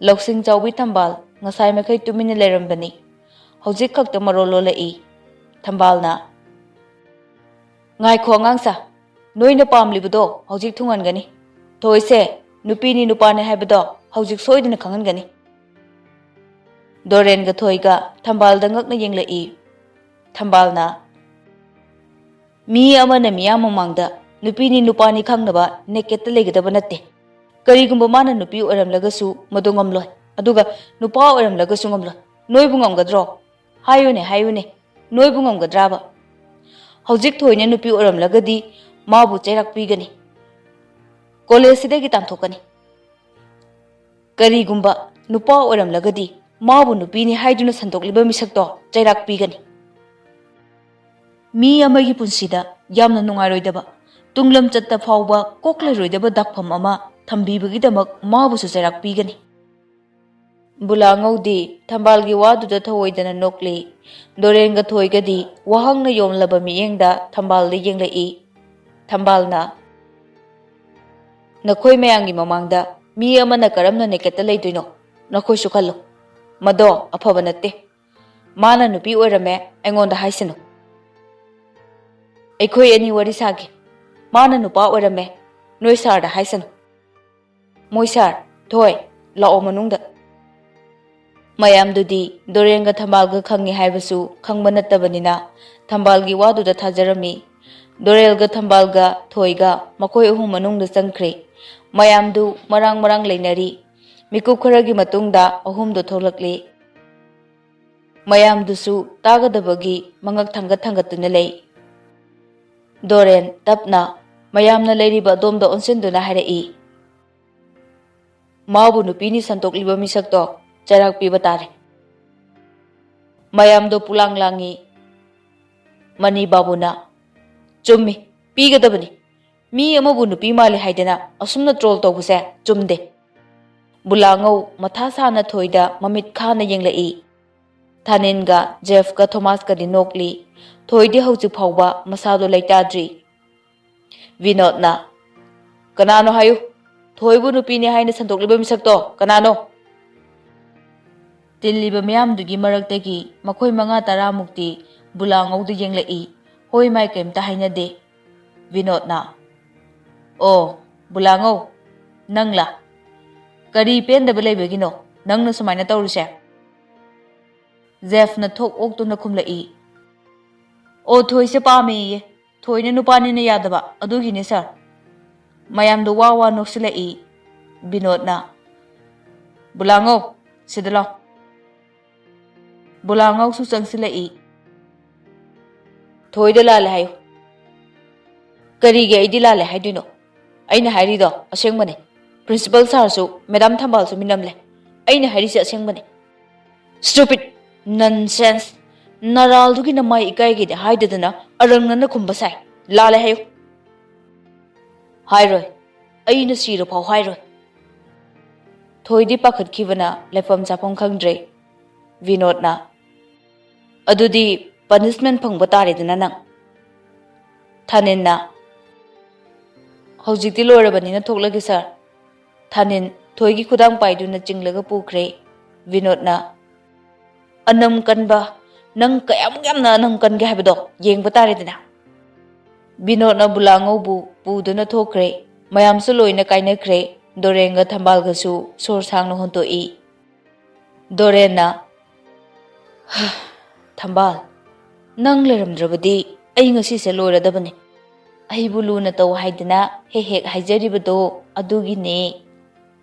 ꯂꯧꯁꯤꯡ ꯆꯥꯎꯕꯤ ꯊꯝꯕꯥꯜ ꯉꯁꯥꯏ ꯃꯈꯩ ꯇꯨꯃꯤꯟꯅ ꯂꯩꯔꯝꯕꯅꯤ꯫ ꯍꯧꯖꯤꯛ ꯈꯛꯇ ꯃꯔꯣꯜ ꯂꯣꯜꯂꯛꯏ꯫ ꯊꯝꯕꯥꯜꯅ, "ꯉꯥꯏꯈꯣ ꯑꯉꯥꯡꯁꯥ, ꯅꯣꯏꯅ ꯄꯥꯝꯂꯤꯕꯗꯣ ꯍꯧꯖꯤꯛ ꯊꯨꯡꯍꯟꯒꯅꯤ꯫ ꯊꯣꯏꯁꯦ ꯅꯨꯄꯤꯅꯤ ꯅꯨꯄꯥꯅꯤ ꯍꯥꯏꯕꯗꯣ ꯍꯧꯖꯤꯛ ꯁꯣꯏꯗꯅ ꯈꯪꯍꯟꯒꯅꯤ꯫" ꯗꯣꯔꯦꯟꯒ ꯊꯣꯏꯒ ꯊꯝꯕꯥꯜꯗ ꯉꯛꯅ ꯌꯦꯡꯂꯛꯏ꯫ ꯊꯝꯕꯥꯜꯅ, "ꯃꯤ ꯑꯃꯅ ꯃꯤꯌꯥꯝ ꯃꯃꯥꯡꯗ ꯅꯨꯄꯤꯅꯤ ꯅꯨꯄꯥꯅꯤ ꯈꯪꯅꯕ ꯅꯦꯀꯦꯠꯇ ꯂꯩꯒꯗꯕ ꯅꯠꯇꯦ꯫ ꯀꯔꯤꯒꯨꯝꯕ ꯃꯥꯅ ꯅꯨꯄꯤ ꯑꯣꯏꯔꯝꯂꯒꯁꯨ ꯃꯗꯨ ꯉꯝꯂꯣꯏ, ꯑꯗꯨꯒ ꯅꯨꯄꯥ ꯑꯣꯏꯔꯝꯂꯒꯁꯨ ꯉꯝꯂꯣꯏ꯫ ꯅꯣꯏꯕꯨ ꯉꯝꯒꯗ꯭ꯔꯣ? ꯍꯥꯏꯌꯨꯅꯦ, ꯍꯥꯏꯌꯨꯅꯦ, ꯅꯣꯏꯕꯨ ꯉꯝꯒꯗ꯭ꯔꯥꯕ? ꯍꯧꯖꯤꯛ ꯊꯣꯏꯅ ꯅꯨꯄꯤ ꯑꯣꯏꯔꯝꯂꯒꯗꯤ ꯃꯥꯕꯨ ꯆꯩꯔꯥꯛ ꯄꯤꯒꯅꯤ, ꯀꯣꯂꯦꯖꯁꯤꯗꯒꯤ ꯇꯥꯟꯊꯣꯛꯀꯅꯤ꯫ ꯀꯔꯤꯒꯨꯝꯕ ꯅꯨꯄꯥ ꯑꯣꯏꯔꯝꯂꯒꯗꯤ ꯃꯥꯕꯨ ꯅꯨꯄꯤꯅꯤ ꯍꯥꯏꯗꯨꯅ ꯁꯟꯗꯣꯛꯂꯤꯕ ꯃꯤꯁꯛꯇꯣ ꯆꯩꯔꯥꯛ ꯄꯤꯒꯅꯤ꯫ ꯃꯤ ꯑꯃꯒꯤ ꯄꯨꯟꯁꯤꯗ ꯌꯥꯝꯅ ꯅꯨꯡꯉꯥꯏꯔꯣꯏꯗꯕ, ꯇꯨꯡꯂꯝꯆꯠꯇ ꯐꯥꯎꯕ ꯀꯣꯛꯂꯔꯣꯏꯗꯕ ꯗꯥꯛꯐꯝ ꯑꯃ ꯊꯝꯕꯤꯕꯒꯤꯗꯃꯛ ꯃꯥꯕꯨꯁꯨ ꯆꯩꯔꯥꯛ ꯄꯤꯒꯅꯤ꯫" ꯕꯨꯂꯥꯉꯧꯗꯤ ꯊꯝꯕꯥꯜꯒꯤ ꯋꯥꯗꯨꯗ ꯊꯧꯑꯣꯏꯗꯅ ꯅꯣꯛꯂꯤ꯫ ꯗꯣꯔꯦꯟꯒ ꯊꯣꯏꯒꯗꯤ ꯋꯥꯍꯪꯅ ꯌꯣꯝꯂꯕ ꯃꯤꯠꯌꯦꯡꯗ ꯊꯝꯕꯥꯜꯗ ꯌꯦꯡꯂꯛꯏ꯫ ꯊꯝꯕꯥꯜꯅ, "ꯅꯈꯣꯏ ꯃꯌꯥꯝꯒꯤ ꯃꯃꯥꯡꯗ ꯃꯤ ꯑꯃꯅ ꯀꯔꯝꯅ ꯅꯦꯀꯦꯠꯇ ꯂꯩꯗꯣꯏꯅꯣ? ꯅꯈꯣꯏꯁꯨ ꯈꯜꯂꯨ꯫ ꯃꯗꯣ ꯑꯐꯕ ꯅꯠꯇꯦ꯫ ꯃꯥꯅ ꯅꯨꯄꯤ ꯑꯣꯏꯔꯝꯃꯦ, ꯑꯩꯉꯣꯟꯗ ꯍꯥꯏꯁꯅꯨ꯫ ꯑꯩꯈꯣꯏ ꯑꯅꯤ ꯋꯥꯔꯤ ꯁꯥꯒꯦ꯫ ꯃꯥꯅ ꯅꯨꯄꯥ ꯑꯣꯏꯔꯝꯃꯦ, ꯅꯣꯏ ꯁꯥꯔꯗ ꯍꯥꯏꯁꯅꯨ꯫ ꯃꯣꯏ ꯁꯥꯔ, ꯊꯣꯏ, ꯂꯥꯛꯑꯣ ꯃꯅꯨꯡꯗ꯫" ꯃꯌꯥꯝꯗꯨꯗꯤ ꯗꯣꯔꯦꯟꯒ ꯊꯝꯕꯥꯜꯒ ꯈꯪꯉꯤ ꯍꯥꯏꯕꯁꯨ ꯈꯪꯕ ꯅꯠꯇꯕꯅꯤꯅ ꯊꯝꯕꯥꯜꯒꯤ ꯋꯥꯗꯨꯗ ꯊꯥꯖꯔꯝꯃꯤ꯫ ꯗꯣꯔꯦꯜꯒ ꯊꯝꯕꯥꯜꯒ ꯊꯣꯏꯒ ꯃꯈꯣꯏ ꯑꯍꯨꯝ ꯃꯅꯨꯡꯗ ꯆꯪꯈ꯭ꯔꯦ꯫ ꯃꯌꯥꯝꯗꯨ ꯃꯔꯥꯡ ꯃꯔꯥꯡ ꯂꯩꯅꯔꯤ꯫ ꯃꯤꯀꯨꯞ ꯈꯔꯒꯤ ꯃꯇꯨꯡꯗ ꯑꯍꯨꯝꯗꯨ ꯊꯣꯛꯂꯛꯂꯦ꯫ ꯃꯌꯥꯝꯗꯨꯁꯨ ꯇꯥꯒꯗꯕꯒꯤ ꯃꯉꯛ ꯊꯥꯡꯒꯠ ꯊꯥꯡꯒꯠꯇꯨꯅ ꯂꯩ꯫ ꯗꯣꯔꯦꯟ ꯇꯞꯅ ꯃꯌꯥꯝꯅ ꯂꯩꯔꯤꯕ ꯑꯗꯣꯝꯗ ꯑꯣꯟꯁꯤꯟꯗꯨꯅ ꯍꯥꯏꯔꯛꯏ, "ꯃꯥꯕꯨ ꯅꯨꯄꯤꯅꯤ ꯁꯟꯗꯣꯛꯂꯤꯕ ꯃꯤꯁꯛꯇꯣ ꯆꯩꯔꯥꯛ ꯄꯤꯕ ꯇꯥꯔꯦ꯫" ꯃꯌꯥꯝꯗꯣ ꯄꯨꯂꯥꯡ ꯂꯥꯡꯉꯤ꯫ ꯃꯅꯤ ꯕꯥꯕꯨꯅ, "ꯆꯨꯝꯃꯤ, ꯄꯤꯒꯗꯕꯅꯤ꯫ ꯃꯤ ꯑꯃꯕꯨ ꯅꯨꯄꯤ ꯃꯥꯜꯂꯤ ꯍꯥꯏꯗꯅ ꯑꯁꯨꯝꯅ ꯇ꯭ꯔꯣꯜ ꯇꯧꯕꯁꯦ ꯆꯨꯝꯗꯦ꯫" ꯕꯨꯂꯥꯉꯧ ꯃꯊꯥ ꯁꯥꯅ ꯊꯣꯏꯗ ꯃꯃꯤꯠ ꯈꯥꯅ ꯌꯦꯡꯂꯛꯏ꯫ ꯊꯥꯅꯤꯟꯒ ꯖꯦꯐꯀ ꯊꯣꯃꯥꯁꯀꯗꯤ ꯅꯣꯛꯂꯤ꯫ ꯊꯣꯏꯗꯤ ꯍꯧꯖꯤꯛ ꯐꯥꯎꯕ ꯃꯁꯥꯗꯣ ꯂꯩꯇꯥꯗ꯭ꯔꯤ꯫ ꯕꯤꯅꯣꯗꯅ, "ꯀꯅꯥꯅꯣ ꯍꯥꯏꯌꯨ? ꯊꯣꯏꯕꯨ ꯅꯨꯄꯤꯅꯦ ꯍꯥꯏꯅ ꯁꯟꯗꯣꯛꯂꯤꯕ ꯃꯤꯁꯛꯇꯣ ꯀꯅꯥꯅꯣ?" ꯇꯤꯜꯂꯤꯕ ꯃꯤꯌꯥꯝꯗꯨꯒꯤ ꯃꯔꯛꯇꯒꯤ ꯃꯈꯣꯏ ꯃꯉꯥ ꯇꯔꯥꯃꯨꯛꯇꯤ ꯕꯨꯂꯥꯉꯧꯗ ꯌꯦꯡꯂꯛꯏ꯫ ꯍꯣꯏ ꯃꯥꯏ ꯀꯔꯤꯝꯇ ꯍꯥꯏꯅꯗꯦ꯫ ꯕꯤꯅꯣꯗꯅ, "ꯑꯣ, ꯕꯨꯂꯥꯉꯧ, ꯅꯪꯂꯥ? ꯀꯔꯤ ꯄꯦꯟꯗꯕ ꯂꯩꯕꯒꯤꯅꯣ ꯅꯪꯅ ꯁꯨꯃꯥꯏꯅ ꯇꯧꯔꯤꯁꯦ?" ꯖꯦꯐꯅ ꯊꯣꯛ ꯑꯣꯛꯇꯨꯅ ꯈꯨꯝꯂꯛꯏ, "ꯑꯣ, ꯊꯣꯏꯁꯦ ꯄꯥꯝꯃꯦꯌꯦ꯫ ꯊꯣꯏꯅ ꯅꯨꯄꯥꯅꯤꯅ ꯌꯥꯗꯕ, ꯑꯗꯨꯒꯤꯅꯦ ꯁꯥꯔ꯫" ꯃꯌꯥꯝꯗꯣ ꯋꯥ ꯋꯥ ꯅꯣꯛꯁꯤꯜꯂꯛꯏ꯫ ꯕꯤꯅꯣꯗꯅ, "ꯕꯨꯂꯥꯉꯧ, ꯁꯤꯗ ꯂꯥꯎ꯫" ꯕꯨꯂꯥꯉꯧꯁꯨ ꯆꯪꯁꯤꯜꯂꯛꯏ꯫ "ꯊꯣꯏꯗ ꯂꯥꯜꯂꯦ ꯍꯥꯏꯌꯨ꯫" "ꯀꯔꯤꯒꯤ ꯑꯩꯗꯤ ꯂꯥꯜꯂꯦ ꯍꯥꯏꯗꯣꯏꯅꯣ? ꯑꯩꯅ ꯍꯥꯏꯔꯤꯗꯣ ꯑꯁꯦꯡꯕꯅꯦ꯫ ꯄ꯭ꯔꯤꯟꯁꯤꯄꯜ ꯁꯥꯔꯁꯨ ꯃꯦꯗꯥꯝ ꯊꯝꯕꯥꯜꯁꯨ ꯃꯤꯅꯝꯂꯦ꯫ ꯑꯩꯅ ꯍꯥꯏꯔꯤꯁꯦ ꯑꯁꯦꯡꯕꯅꯦ꯫" "Stupid! Nonsense! ꯅꯔꯥꯜꯗꯨꯒꯤ ꯅꯃꯥꯏ ꯏꯀꯥꯏꯒꯦꯗꯤ ꯍꯥꯏꯗꯗꯅ ꯑꯔꯪꯅꯅ ꯈꯨꯝꯕ ꯁꯥꯏ꯫ ꯂꯥꯜꯂꯦ ꯍꯥꯏꯌꯨ꯫" "ꯍꯥꯏꯔꯣꯏ꯫ ꯑꯩꯅ ꯁꯤꯔꯐꯥꯎ ꯍꯥꯏꯔꯣꯏ꯫" ꯊꯣꯏꯗꯤ ꯄꯥꯈꯠꯈꯤꯕꯅ ꯂꯩꯐꯝ ꯆꯥꯐꯝ ꯈꯪꯗ꯭ꯔꯦ꯫ ꯕꯤꯅꯣꯗꯅ, "ꯑꯗꯨꯗꯤ ꯄꯅꯤꯁꯃꯦꯟ ꯐꯪꯕ ꯇꯥꯔꯦꯗꯅ ꯅꯪ꯫" ꯊꯥꯅꯤꯟꯅ, "ꯍꯧꯖꯤꯛꯇꯤ ꯂꯣꯏꯔꯕꯅꯤꯅ ꯊꯣꯛꯂꯒꯦ ꯁꯥꯔ꯫" ꯊꯥꯅꯤꯟ ꯊꯣꯏꯒꯤ ꯈꯨꯗꯥꯡ ꯄꯥꯏꯗꯨꯅ ꯆꯤꯡꯂꯒ ꯄꯨꯈ꯭ꯔꯦ꯫ ꯕꯤꯅꯣꯗꯅ, "ꯑꯅꯝ ꯀꯟꯕ, ꯅꯪ ꯀꯌꯥꯃꯨꯛ ꯌꯥꯝꯅ ꯑꯅꯝ ꯀꯟꯒꯦ ꯍꯥꯏꯕꯗꯣ ꯌꯦꯡꯕ ꯇꯥꯔꯦꯗꯅ꯫" ꯕꯤꯅꯣꯗꯅ ꯕꯨꯂꯥꯉꯧꯕꯨ ꯄꯨꯗꯨꯅ ꯊꯣꯛꯈ꯭ꯔꯦ꯫ ꯃꯌꯥꯝꯁꯨ ꯂꯣꯏꯅ ꯀꯥꯏꯅꯈ꯭ꯔꯦ꯫ ꯗꯣꯔꯦꯟꯒ ꯊꯝꯕꯥꯜꯒꯁꯨ ꯁꯣꯔ ꯁꯥꯡꯅ ꯍꯣꯟꯇꯣꯛꯏ꯫ ꯗꯣꯔꯦꯟꯅ, "ꯊꯝꯕꯥꯜ, ꯅꯪ ꯂꯩꯔꯝꯗ꯭ꯔꯕꯗꯤ ꯑꯩ ꯉꯁꯤꯁꯦ ꯂꯣꯏꯔꯗꯕꯅꯤ꯫ ꯑꯩꯕꯨ ꯂꯨꯅ ꯇꯧ ꯍꯥꯏꯗꯅ ꯍꯦꯛ ꯍꯦꯛ ꯍꯥꯏꯖꯔꯤꯕꯗꯣ ꯑꯗꯨꯒꯤꯅꯦ꯫"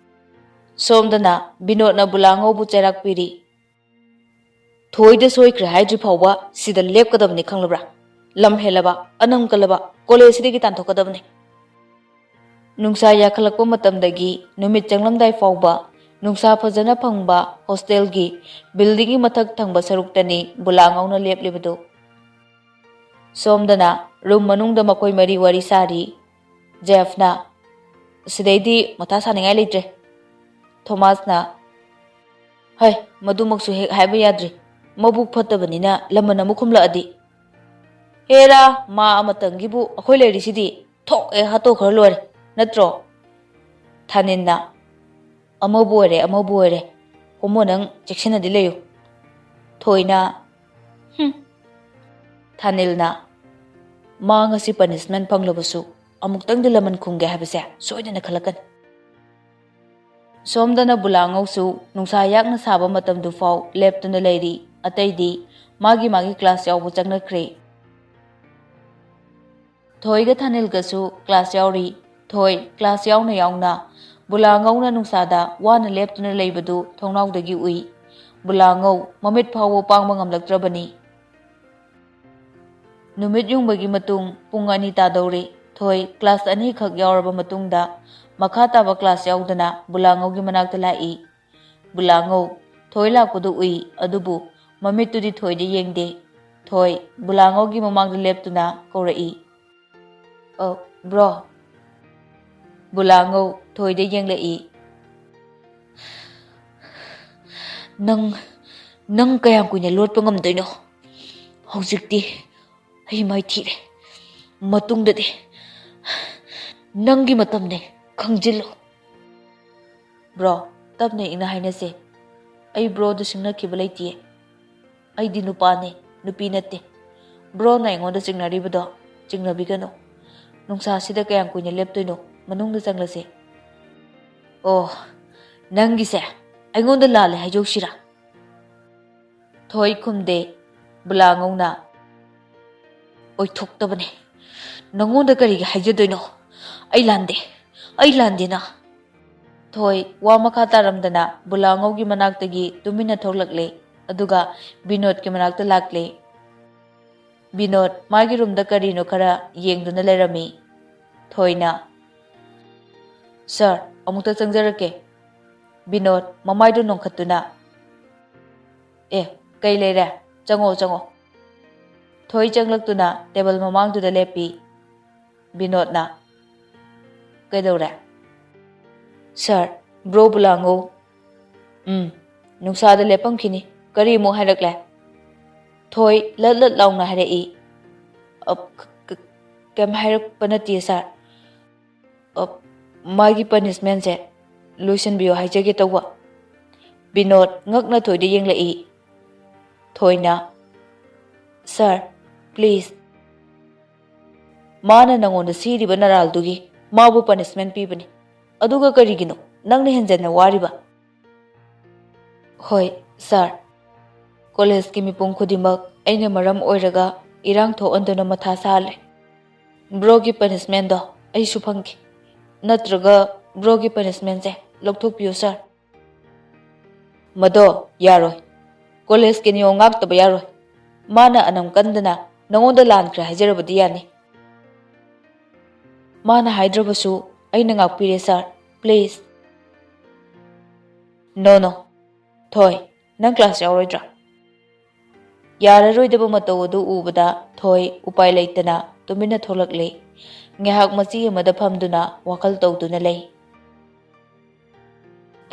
ꯁꯣꯝꯗꯅ ꯕꯤꯅꯣꯗꯅ ꯕꯨꯂꯥꯉꯧꯕꯨ ꯆꯩꯔꯥꯛ ꯄꯤꯔꯤ꯫ "ꯊꯣꯏꯗ ꯁꯣꯏꯈ꯭ꯔꯦ ꯍꯥꯏꯗ꯭ꯔꯤ ꯐꯥꯎꯕ ꯁꯤꯗ ꯂꯦꯞꯀꯗꯕꯅꯤ, ꯈꯪꯂꯕ꯭ꯔꯥ? ꯂꯝ ꯍꯦꯜꯂꯕ, ꯑꯅꯝ ꯀꯜꯂꯕ, ꯀꯣꯂꯦꯖꯁꯤꯗꯒꯤ ꯇꯥꯟꯊꯣꯛꯀꯗꯕꯅꯤ꯫" ꯅꯨꯡꯁꯥ ꯌꯥꯈꯠꯂꯛꯄ ꯃꯇꯝꯗꯒꯤ ꯅꯨꯃꯤꯠ ꯆꯪꯂꯝꯗꯥꯏ ꯐꯥꯎꯕ ꯅꯨꯡꯁꯥ ꯐꯖꯅ ꯐꯪꯕ ꯍꯣꯁꯇꯦꯜꯒꯤ ꯕꯤꯜꯗꯤꯡꯒꯤ ꯃꯊꯛ ꯊꯪꯕ ꯁꯔꯨꯛꯇꯅꯤ ꯕꯨꯂꯥꯉꯧꯅ ꯂꯦꯞꯂꯤꯕꯗꯨ꯫ ꯁꯣꯝꯗꯅ ꯔꯨꯝ ꯃꯅꯨꯡꯗ ꯃꯈꯣꯏ ꯃꯔꯤ ꯋꯥꯔꯤ ꯁꯥꯔꯤ꯫ ꯖꯦꯐꯅ, "ꯁꯤꯗꯩꯗꯤ ꯃꯊꯥ ꯁꯥꯅꯤꯡꯉꯥꯏ ꯂꯩꯇ꯭ꯔꯦ꯫" ꯊꯣꯃꯥꯁꯅ, "ꯍꯩ, ꯃꯗꯨꯃꯛꯁꯨ ꯍꯦꯛ ꯍꯥꯏꯕ ꯌꯥꯗ꯭ꯔꯤ꯫ ꯃꯕꯨꯛ ꯐꯠꯇꯕꯅꯤꯅ ꯂꯃꯟ ꯑꯃꯨꯛ ꯈꯨꯝꯂꯛꯑꯗꯤ? ꯍꯦꯔꯥ, ꯃꯥ ꯑꯃꯇꯪꯒꯤꯕꯨ ꯑꯩꯈꯣꯏ ꯂꯩꯔꯤꯁꯤꯗꯤ꯫ ꯊꯣꯛꯑꯦ ꯍꯥꯠꯇꯣꯛꯈ꯭ꯔ ꯂꯣꯏꯔꯦ, ꯅꯠꯇ꯭ꯔꯣ? ꯊꯥꯅꯤꯜꯅ, "ꯑꯃꯕꯨ ꯑꯣꯏꯔꯦ, ꯑꯃꯕꯨ ꯑꯣꯏꯔꯦ, ꯍꯣꯃꯣ, ꯅꯪ ꯆꯦꯛꯁꯤꯟꯅꯗꯤ ꯂꯩꯌꯨ꯫" ꯊꯣꯏꯅ, "ꯍꯨꯝ꯫" ꯊꯥꯅꯤꯜꯅ, "ꯃꯥ ꯉꯁꯤ ꯄꯅꯤꯁꯃꯦꯟ ꯐꯪꯂꯕꯁꯨ ꯑꯃꯨꯛꯇꯪꯗꯤ ꯂꯃꯟ ꯈꯨꯝꯒꯦ ꯍꯥꯏꯕꯁꯦ ꯁꯣꯏꯗꯅ ꯈꯜꯂꯛꯀꯅꯤ꯫" ꯁꯣꯝꯗꯅ ꯕꯨꯂꯥꯉꯧꯁꯨ ꯅꯨꯡꯁꯥ ꯌꯥꯛꯅ ꯁꯥꯕ ꯃꯇꯝꯗꯨꯐꯥꯎ ꯂꯦꯞꯇꯨꯅ ꯂꯩꯔꯤ꯫ ꯑꯇꯩꯗꯤ ꯃꯥꯒꯤ ꯃꯥꯒꯤ ꯀ꯭ꯂꯥꯁ ꯌꯥꯎꯕ ꯆꯪꯅꯈ꯭ꯔꯦ꯫ ꯊꯣꯏꯒ ꯊꯥꯅꯤꯜꯒꯁꯨ ꯀ꯭ꯂꯥꯁ ꯌꯥꯎꯔꯤ꯫ ꯊꯣꯏ ꯀ꯭ꯂꯥꯁ ꯌꯥꯎꯅ ꯌꯥꯎꯅ ꯕꯨꯂꯥꯉꯧꯅ ꯅꯨꯡꯁꯥꯗ ꯋꯥꯅ ꯂꯦꯞꯇꯨꯅ ꯂꯩꯕꯗꯨ ꯊꯣꯡꯅꯥꯎꯗꯒꯤ ꯎꯏ꯫ ꯕꯨꯂꯥꯉꯧ ꯃꯃꯤꯠ ꯐꯥꯎꯕ ꯄꯥꯡꯕ ꯉꯝꯂꯛꯇ꯭ꯔꯕꯅꯤ꯫ ꯅꯨꯃꯤꯠ ꯌꯨꯡꯕꯒꯤ ꯃꯇꯨꯡ ꯄꯨꯡ ꯑꯅꯤ ꯇꯥꯗꯧꯔꯦ꯫ ꯊꯣꯏ ꯀ꯭ꯂꯥꯁ ꯑꯅꯤꯈꯛ ꯌꯥꯎꯔꯕ ꯃꯇꯨꯡꯗ ꯃꯈꯥ ꯇꯥꯕ ꯀ꯭ꯂꯥꯁ ꯌꯥꯎꯗꯅ ꯕꯨꯂꯥꯉꯧꯒꯤ ꯃꯅꯥꯛꯇ ꯂꯥꯛꯏ꯫ ꯕꯨꯂꯥꯉꯧ ꯊꯣꯏ ꯂꯥꯛꯄꯗꯨ ꯎꯏ, ꯑꯗꯨꯕꯨ ꯃꯃꯤꯠꯇꯨꯗꯤ ꯊꯣꯏꯗ ꯌꯦꯡꯗꯦ꯫ ꯊꯣꯏ ꯕꯨꯂꯥꯉꯧꯒꯤ ꯃꯃꯥꯡꯗ ꯂꯦꯞꯇꯨꯅ ꯀꯧꯔꯛꯏ, "ꯑ, ꯕ꯭ꯔꯣ?" ꯕꯨꯂꯥꯉꯧ ꯊꯣꯏꯗ ꯌꯦꯡꯂꯛꯏ꯫ "ꯅꯪ, ꯅꯪ ꯀꯌꯥꯝ ꯀꯨꯏꯅ ꯂꯣꯠꯄ ꯉꯝꯗꯣꯏꯅꯣ? ꯍꯧꯖꯤꯛꯇꯤ ꯑꯩ ꯃꯥꯏꯊꯤꯔꯦ꯫ ꯃꯇꯨꯡꯗꯗꯤ ꯅꯪꯒꯤ ꯃꯇꯝꯅꯦ, ꯈꯪꯖꯤꯜꯂꯨ꯫" "ꯕ꯭ꯔꯣ, ꯇꯞꯅ ꯏꯪꯅ ꯍꯥꯏꯅꯁꯦ꯫ ꯑꯩ ꯕ꯭ꯔꯣꯗ ꯁꯤꯡꯅꯈꯤꯕ ꯂꯩꯇꯤꯌꯦ꯫ ꯑꯩꯗꯤ ꯅꯨꯄꯥꯅꯦ, ꯅꯨꯄꯤ ꯅꯠꯇꯦ꯫ ꯕ꯭ꯔꯣꯅ ꯑꯩꯉꯣꯟꯗ ꯆꯤꯡꯅꯔꯤꯕꯗꯣ ꯆꯤꯡꯅꯕꯤꯒꯅꯨ꯫ ꯅꯨꯡꯁꯥꯁꯤꯗ ꯀꯌꯥꯝ ꯀꯨꯏꯅ ꯂꯦꯞꯇꯣꯏꯅꯣ? ꯃꯅꯨꯡꯗ ꯆꯪꯂꯁꯦ꯫" "ꯑꯣ, ꯅꯪꯒꯤꯁꯦ ꯑꯩꯉꯣꯟꯗ ꯂꯥꯜꯂꯦ ꯍꯥꯏꯖꯧꯁꯤꯔꯥ?" ꯊꯣꯏ ꯈꯨꯝꯗꯦ꯫ ꯕꯨꯂꯥꯉꯧꯅ, "ꯑꯣꯏꯊꯣꯛꯇꯕꯅꯦ꯫ ꯅꯪꯉꯣꯟꯗ ꯀꯔꯤꯒꯤ ꯍꯥꯏꯖꯗꯣꯏꯅꯣ? ꯑꯩ ꯂꯥꯟꯗꯦ, ꯑꯩ ꯂꯥꯟꯗꯦꯅ꯫" ꯊꯣꯏ ꯋꯥ ꯃꯈꯥ ꯇꯥꯔꯝꯗꯅ ꯕꯨꯂꯥꯉꯧꯒꯤ ꯃꯅꯥꯛꯇꯒꯤ ꯇꯨꯃꯤꯟꯅ ꯊꯣꯛꯂꯛꯂꯦ꯫ ꯑꯗꯨꯒ ꯕꯤꯅꯣꯗꯀꯤ ꯃꯅꯥꯛꯇ ꯂꯥꯛꯂꯦ꯫ ꯕꯤꯅꯣꯗ ꯃꯥꯒꯤ ꯔꯨꯝꯗ ꯀꯔꯤꯅꯣ ꯈꯔ ꯌꯦꯡꯗꯨꯅ ꯂꯩꯔꯝꯃꯤ꯫ ꯊꯣꯏꯅ, "ꯁꯥꯔ, ꯑꯃꯨꯛꯇ ꯆꯪꯖꯔꯛꯀꯦ꯫" ꯕꯤꯅꯣꯗ ꯃꯃꯥꯏꯗꯨ ꯅꯣꯡꯈꯠꯇꯨꯅ, "ꯑꯦ, ꯀꯩ ꯂꯩꯔꯦ? ꯆꯪꯉꯣ, ꯆꯪꯉꯣ꯫" ꯊꯣꯏ ꯆꯪꯂꯛꯇꯨꯅ ꯇꯦꯕꯜ ꯃꯃꯥꯡꯗꯨꯗ ꯂꯦꯞꯄꯤ꯫ ꯕꯤꯅꯣꯗꯅ, "ꯀꯩꯗꯧꯔꯦ?" "ꯁꯥꯔ, ꯕ꯭ꯔꯣ ꯕꯨꯂꯥꯉꯧ, ꯎꯝ, ꯅꯨꯡꯁꯥꯗ ꯂꯦꯞꯄꯝꯈꯤꯅꯤ꯫ "ꯀꯔꯤꯃꯨꯛ ꯍꯥꯏꯔꯛꯂꯦ?" ꯊꯣꯏ ꯂꯠ ꯂꯠ ꯂꯥꯎꯅ ꯍꯥꯏꯔꯛꯏ꯫ "ꯑ, ꯀ-, ꯀ-, ꯀꯩꯝ ꯍꯥꯏꯔꯛꯄ ꯅꯠꯇꯦ, ꯁꯥꯔ꯫ ꯑ, ꯃꯥꯒꯤ ꯄꯅꯤꯁꯃꯦꯟꯁꯦ ꯂꯣꯏꯁꯤꯟꯕꯤꯌꯣ ꯍꯥꯏꯖꯒꯦ ꯇꯧꯕ꯫" ꯕꯤꯅꯣꯗ ꯉꯛꯅ ꯊꯣꯏꯗ ꯌꯦꯡꯂꯛꯏ꯫ ꯊꯣꯏꯅ, "ꯁꯥꯔ, ꯄ꯭ꯂꯤꯖ, ꯃꯥꯅ ꯅꯉꯣꯟꯗ ꯁꯤꯔꯤꯕ ꯅꯔꯥꯜꯗꯨꯒꯤ ꯃꯥꯕꯨ ꯄꯅꯤꯁꯃꯦꯟ ꯄꯤꯕꯅꯤ꯫ ꯑꯗꯨꯒ ꯀꯔꯤꯒꯤꯅꯣ ꯅꯪꯅ ꯍꯦꯟꯖꯟꯅ ꯋꯥꯔꯤꯕ?" "ꯍꯣꯏ, ꯁꯥꯔ꯫ ꯀꯣꯂꯦꯖꯀꯤ ꯃꯤꯄꯨꯝ ꯈꯨꯗꯤꯡꯃꯛ ꯑꯩꯅ ꯃꯔꯝ ꯑꯣꯏꯔꯒ ꯏꯔꯥꯡ ꯊꯣꯛꯍꯟꯗꯨꯅ ꯃꯊꯥ ꯁꯥꯍꯜꯂꯦ꯫ ꯕ꯭ꯔꯣꯒꯤ ꯄꯅꯤꯁꯃꯦꯟꯗꯣ ꯑꯩꯁꯨ ꯐꯪꯈꯤ꯫ ꯅꯠꯇ꯭ꯔꯒ ꯕ꯭ꯔꯣꯒꯤ ꯄꯅꯤꯁꯃꯦꯟꯁꯦ ꯂꯧꯊꯣꯛꯄꯤꯌꯨ, ꯁꯥꯔ꯫" "ꯃꯗꯣ ꯌꯥꯔꯣꯏ꯫ ꯀꯣꯂꯦꯖꯀꯤ ꯅꯤꯌꯣꯝ ꯉꯥꯛꯇꯕ ꯌꯥꯔꯣꯏ꯫ ꯃꯥꯅ ꯑꯅꯝ ꯀꯟꯗꯅ ꯅꯉꯣꯟꯗ ꯂꯥꯟꯈ꯭ꯔꯦ ꯍꯥꯏꯖꯔꯕꯗꯤ ꯌꯥꯅꯤ꯫ ꯃꯥꯅ ꯍꯥꯏꯗ꯭ꯔꯕꯁꯨ ꯑꯩꯅ ꯉꯥꯛꯄꯤꯔꯦ, ꯁꯥꯔ꯫ ꯄ꯭ꯂꯤꯖ꯫" "ꯅꯣ, ꯅꯣ꯫ ꯊꯣꯏ, ꯅꯪ ꯀ꯭ꯂꯥꯁ ꯌꯥꯎꯔꯣꯏꯗ꯭ꯔꯥ?" ꯌꯥꯔꯔꯣꯏꯗꯕ ꯃꯇꯧ ꯑꯗꯨ ꯎꯕꯗ ꯊꯣꯏ ꯎꯄꯥꯏ ꯂꯩꯇꯅ ꯇꯨꯃꯤꯟꯅ ꯊꯣꯛꯂꯛꯂꯦ꯫ ꯉꯥꯏꯍꯥꯛ ꯃꯆꯤ ꯑꯃꯗ ꯐꯝꯗꯨꯅ ꯋꯥꯈꯜ ꯇꯧꯗꯨꯅ ꯂꯩ꯫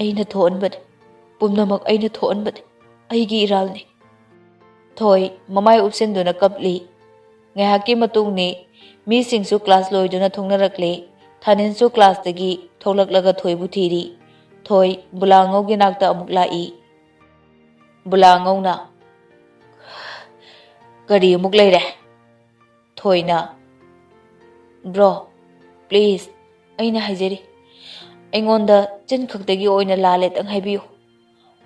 "ꯑꯩꯅ ꯊꯣꯛꯍꯟꯕꯅꯤ꯫ ꯄꯨꯝꯅꯃꯛ ꯑꯩꯅ ꯊꯣꯛꯍꯟꯕꯅꯤ꯫ ꯑꯩꯒꯤ ꯏꯔꯥꯜꯅꯤ꯫" ꯊꯣꯏ ꯃꯃꯥꯏ ꯎꯞꯁꯤꯟꯗꯨꯅ ꯀꯞꯂꯤ꯫ ꯉꯥꯏꯍꯥꯛꯀꯤ ꯃꯇꯨꯡꯅꯤ꯫ ꯃꯤꯁꯤꯡꯁꯨ ꯀ꯭ꯂꯥꯁ ꯂꯣꯏꯗꯨꯅ ꯊꯣꯛꯅꯔꯛꯂꯦ꯫ ꯊꯥꯅꯤꯟꯁꯨ ꯀ꯭ꯂꯥꯁꯇꯒꯤ ꯊꯣꯛꯂꯛꯂꯒ ꯊꯣꯏꯕꯨ ꯊꯤꯔꯤ꯫ ꯊꯣꯏ ꯕꯨꯂꯥꯉꯧꯒꯤ ꯅꯥꯛꯇ ꯑꯃꯨꯛ ꯂꯥꯛꯏ꯫ ꯕꯨꯂꯥꯉꯧꯅ, "ꯀꯔꯤ ꯑꯃꯨꯛ ꯂꯩꯔꯦ?" ꯊꯣꯏꯅ, "ꯕ꯭ꯔꯣ, ꯄ꯭ꯂꯤꯖ, ꯑꯩꯅ ꯍꯥꯏꯖꯔꯤ, ꯑꯩꯉꯣꯟꯗ ꯆꯤꯟ ꯈꯛꯇꯒꯤ ꯑꯣꯏꯅ ꯂꯥꯜꯂꯦꯇꯪ ꯍꯥꯏꯕꯤꯌꯨ꯫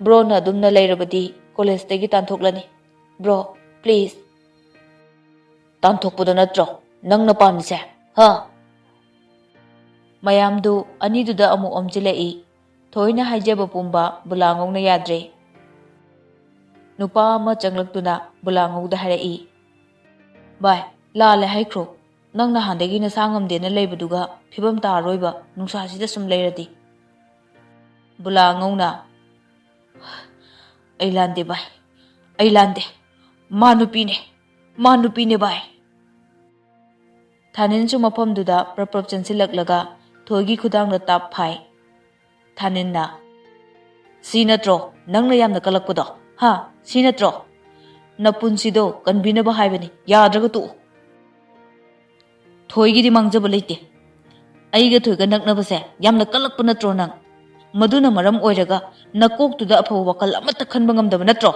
ꯕ꯭ꯔꯣꯅ ꯑꯗꯨꯝꯅ ꯂꯩꯔꯕꯗꯤ ꯀꯣꯂꯦꯖꯇꯒꯤ ꯇꯥꯟꯊꯣꯛꯂꯅꯤ꯫ Bro, please." "ꯇꯥꯟꯊꯣꯛꯄꯗꯣ ꯅꯠꯇ꯭ꯔꯣ ꯅꯪꯅ ꯄꯥꯝꯃꯤꯁꯦ, ꯍꯥ?" ꯃꯌꯥꯝꯗꯨ ꯑꯅꯤꯗꯨꯗ ꯑꯃꯨꯛ ꯑꯣꯝꯁꯤꯜꯂꯛꯏ꯫ ꯊꯣꯏꯅ ꯍꯥꯏꯖꯕ ꯄꯨꯝꯕ ꯕꯨꯂꯥꯉꯧꯅ ꯌꯥꯗ꯭ꯔꯦ꯫ ꯅꯨꯄꯥ ꯑꯃ ꯆꯪꯂꯛꯇꯨꯅ ꯕꯨꯂꯥꯉꯧꯗ ꯍꯥꯏꯔꯛꯏ, "ꯚꯥꯏ, ꯂꯥꯜꯂꯦ ꯍꯥꯏꯈ꯭ꯔꯣ꯫ ꯅꯪ ꯅꯍꯥꯟꯗꯒꯤ ꯅꯁꯥ ꯉꯝꯗꯦꯅ ꯂꯩꯕꯗꯨꯒ ꯐꯤꯕꯝ ꯇꯥꯔꯔꯣꯏꯕ, ꯅꯨꯡꯁꯥꯁꯤꯗ ꯁꯨꯝ ꯂꯩꯔꯗꯤ꯫" ꯕꯨꯂꯥꯉꯧꯅ, "ꯑꯩ ꯂꯥꯟꯗꯦ ꯚꯥꯏ, ꯑꯩ ꯂꯥꯟꯗꯦ꯫ ꯃꯥ ꯅꯨꯄꯤꯅꯦ, ꯃꯥ ꯅꯨꯄꯤꯅꯦ ꯚꯥꯏ꯫" ꯊꯥꯅꯤꯟꯁꯨ ꯃꯐꯝꯗꯨꯗ ꯄ꯭ꯔꯞ ꯄ꯭ꯔꯞ ꯆꯦꯟꯁꯤꯜꯂꯛꯂꯒ ꯊꯣꯏꯒꯤ ꯈꯨꯗꯥꯡꯗ ꯇꯥꯞ ꯐꯥꯏ꯫ ꯊꯥꯅꯤꯟꯅ, "ꯁꯤ ꯅꯠꯇ꯭ꯔꯣ ꯅꯪꯅ ꯌꯥꯝꯅ ꯀꯜꯂꯛꯄꯗꯣ? ꯍꯥ? ꯁꯤ ꯅꯠꯇ꯭ꯔꯣ? ꯅꯄꯨꯟꯁꯤꯗꯣ ꯀꯟꯕꯤꯅꯕ ꯍꯥꯏꯕꯅꯤ, ꯌꯥꯗ꯭ꯔꯒ ꯇꯣꯛꯎ꯫ ꯊꯣꯏꯒꯤꯗꯤ ꯃꯥꯡꯖꯕ ꯂꯩꯇꯦ꯫ ꯑꯩꯒ ꯊꯣꯏꯒ ꯅꯛꯅꯕꯁꯦ ꯌꯥꯝꯅ ꯀꯜꯂꯛꯄ ꯅꯠꯇ꯭ꯔꯣ ꯅꯪ? ꯃꯗꯨꯅ ꯃꯔꯝ ꯑꯣꯏꯔꯒ ꯅꯀꯣꯛꯇꯨꯗ ꯑꯐꯕ ꯋꯥꯈꯜ ꯑꯃꯠꯇ ꯈꯟꯕ ꯉꯝꯗꯕ ꯅꯠꯇ꯭ꯔꯣ?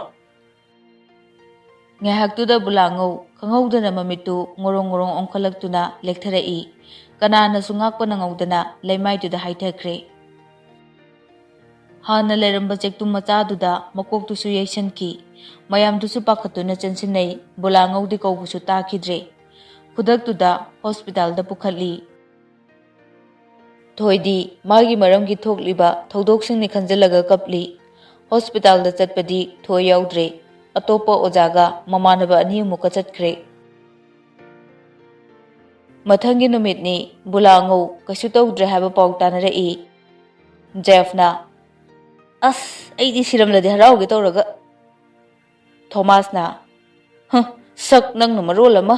ꯉꯥꯏꯍꯥꯛꯇꯨꯗ ꯕꯨꯂꯥꯉꯧ ꯈꯪꯍꯧꯗꯅ ꯃꯃꯤꯠꯇꯨ ꯉꯣꯔꯣꯡ ꯉꯣꯔꯣꯡ ꯑꯣꯟꯈꯠꯂꯛꯇꯨꯅ ꯂꯦꯛꯊꯔꯛꯏ꯫ ꯀꯅꯥꯅꯁꯨ ꯉꯥꯛꯄ ꯅꯪꯍꯧꯗꯅ ꯂꯩꯃꯥꯏꯗꯨꯗ ꯍꯥꯏꯊꯈ꯭ꯔꯦ꯫ ꯍꯥꯟꯅ ꯂꯩꯔꯝꯕ ꯆꯦꯛꯇꯨꯝ ꯃꯆꯥꯗꯨꯗ ꯃꯀꯣꯛꯇꯨꯁꯨ ꯌꯩꯁꯟꯈꯤ꯫ ꯃꯌꯥꯝꯗꯨꯁꯨ ꯄꯥꯈꯠꯇꯨꯅ ꯆꯦꯟꯁꯤꯟꯅꯩ꯫ ꯕꯨꯂꯥꯉꯧꯗꯤ ꯀꯧꯕꯁꯨ ꯇꯥꯈꯤꯗ꯭ꯔꯦ꯫ ꯈꯨꯗꯛꯇꯨꯗ ꯍꯣꯁꯄꯤꯇꯥꯜꯗ ꯄꯨꯈꯠꯂꯤ꯫ ꯊꯣꯏꯗꯤ ꯃꯥꯒꯤ ꯃꯔꯝꯒꯤ ꯊꯣꯛꯂꯤꯕ ꯊꯧꯗꯣꯛꯁꯤꯡꯅꯤ ꯈꯟꯖꯤꯜꯂꯒ ꯀꯞꯂꯤ꯫ ꯍꯣꯁꯄꯤꯇꯥꯜꯗ ꯆꯠꯄꯗꯤ ꯊꯣꯏ ꯌꯥꯎꯗ꯭ꯔꯦ꯫ ꯑꯇꯣꯞꯄ ꯑꯣꯖꯥꯒ ꯃꯃꯥꯟꯅꯕ ꯑꯅꯤ ꯑꯃꯨꯛꯀ ꯆꯠꯈ꯭ꯔꯦ꯫ ꯃꯊꯪꯒꯤ ꯅꯨꯃꯤꯠꯅꯤ꯫ ꯕꯨꯂꯥꯉꯧ ꯀꯩꯁꯨ ꯇꯧꯗ꯭ꯔꯦ ꯍꯥꯏꯕ ꯄꯥꯎ ꯇꯥꯅꯔꯛꯏ꯫ ꯖꯦꯐꯅ, "ꯑꯁ, ꯑꯩꯗꯤ ꯁꯤꯔꯝꯂꯗꯤ ꯍꯔꯥꯎꯒꯦ ꯇꯧꯔꯒ"꯫ ꯊꯣꯃꯥꯁꯅ, "ꯍ, ꯁꯛ ꯅꯪꯅ ꯃꯔꯣꯜ ꯑꯃ꯫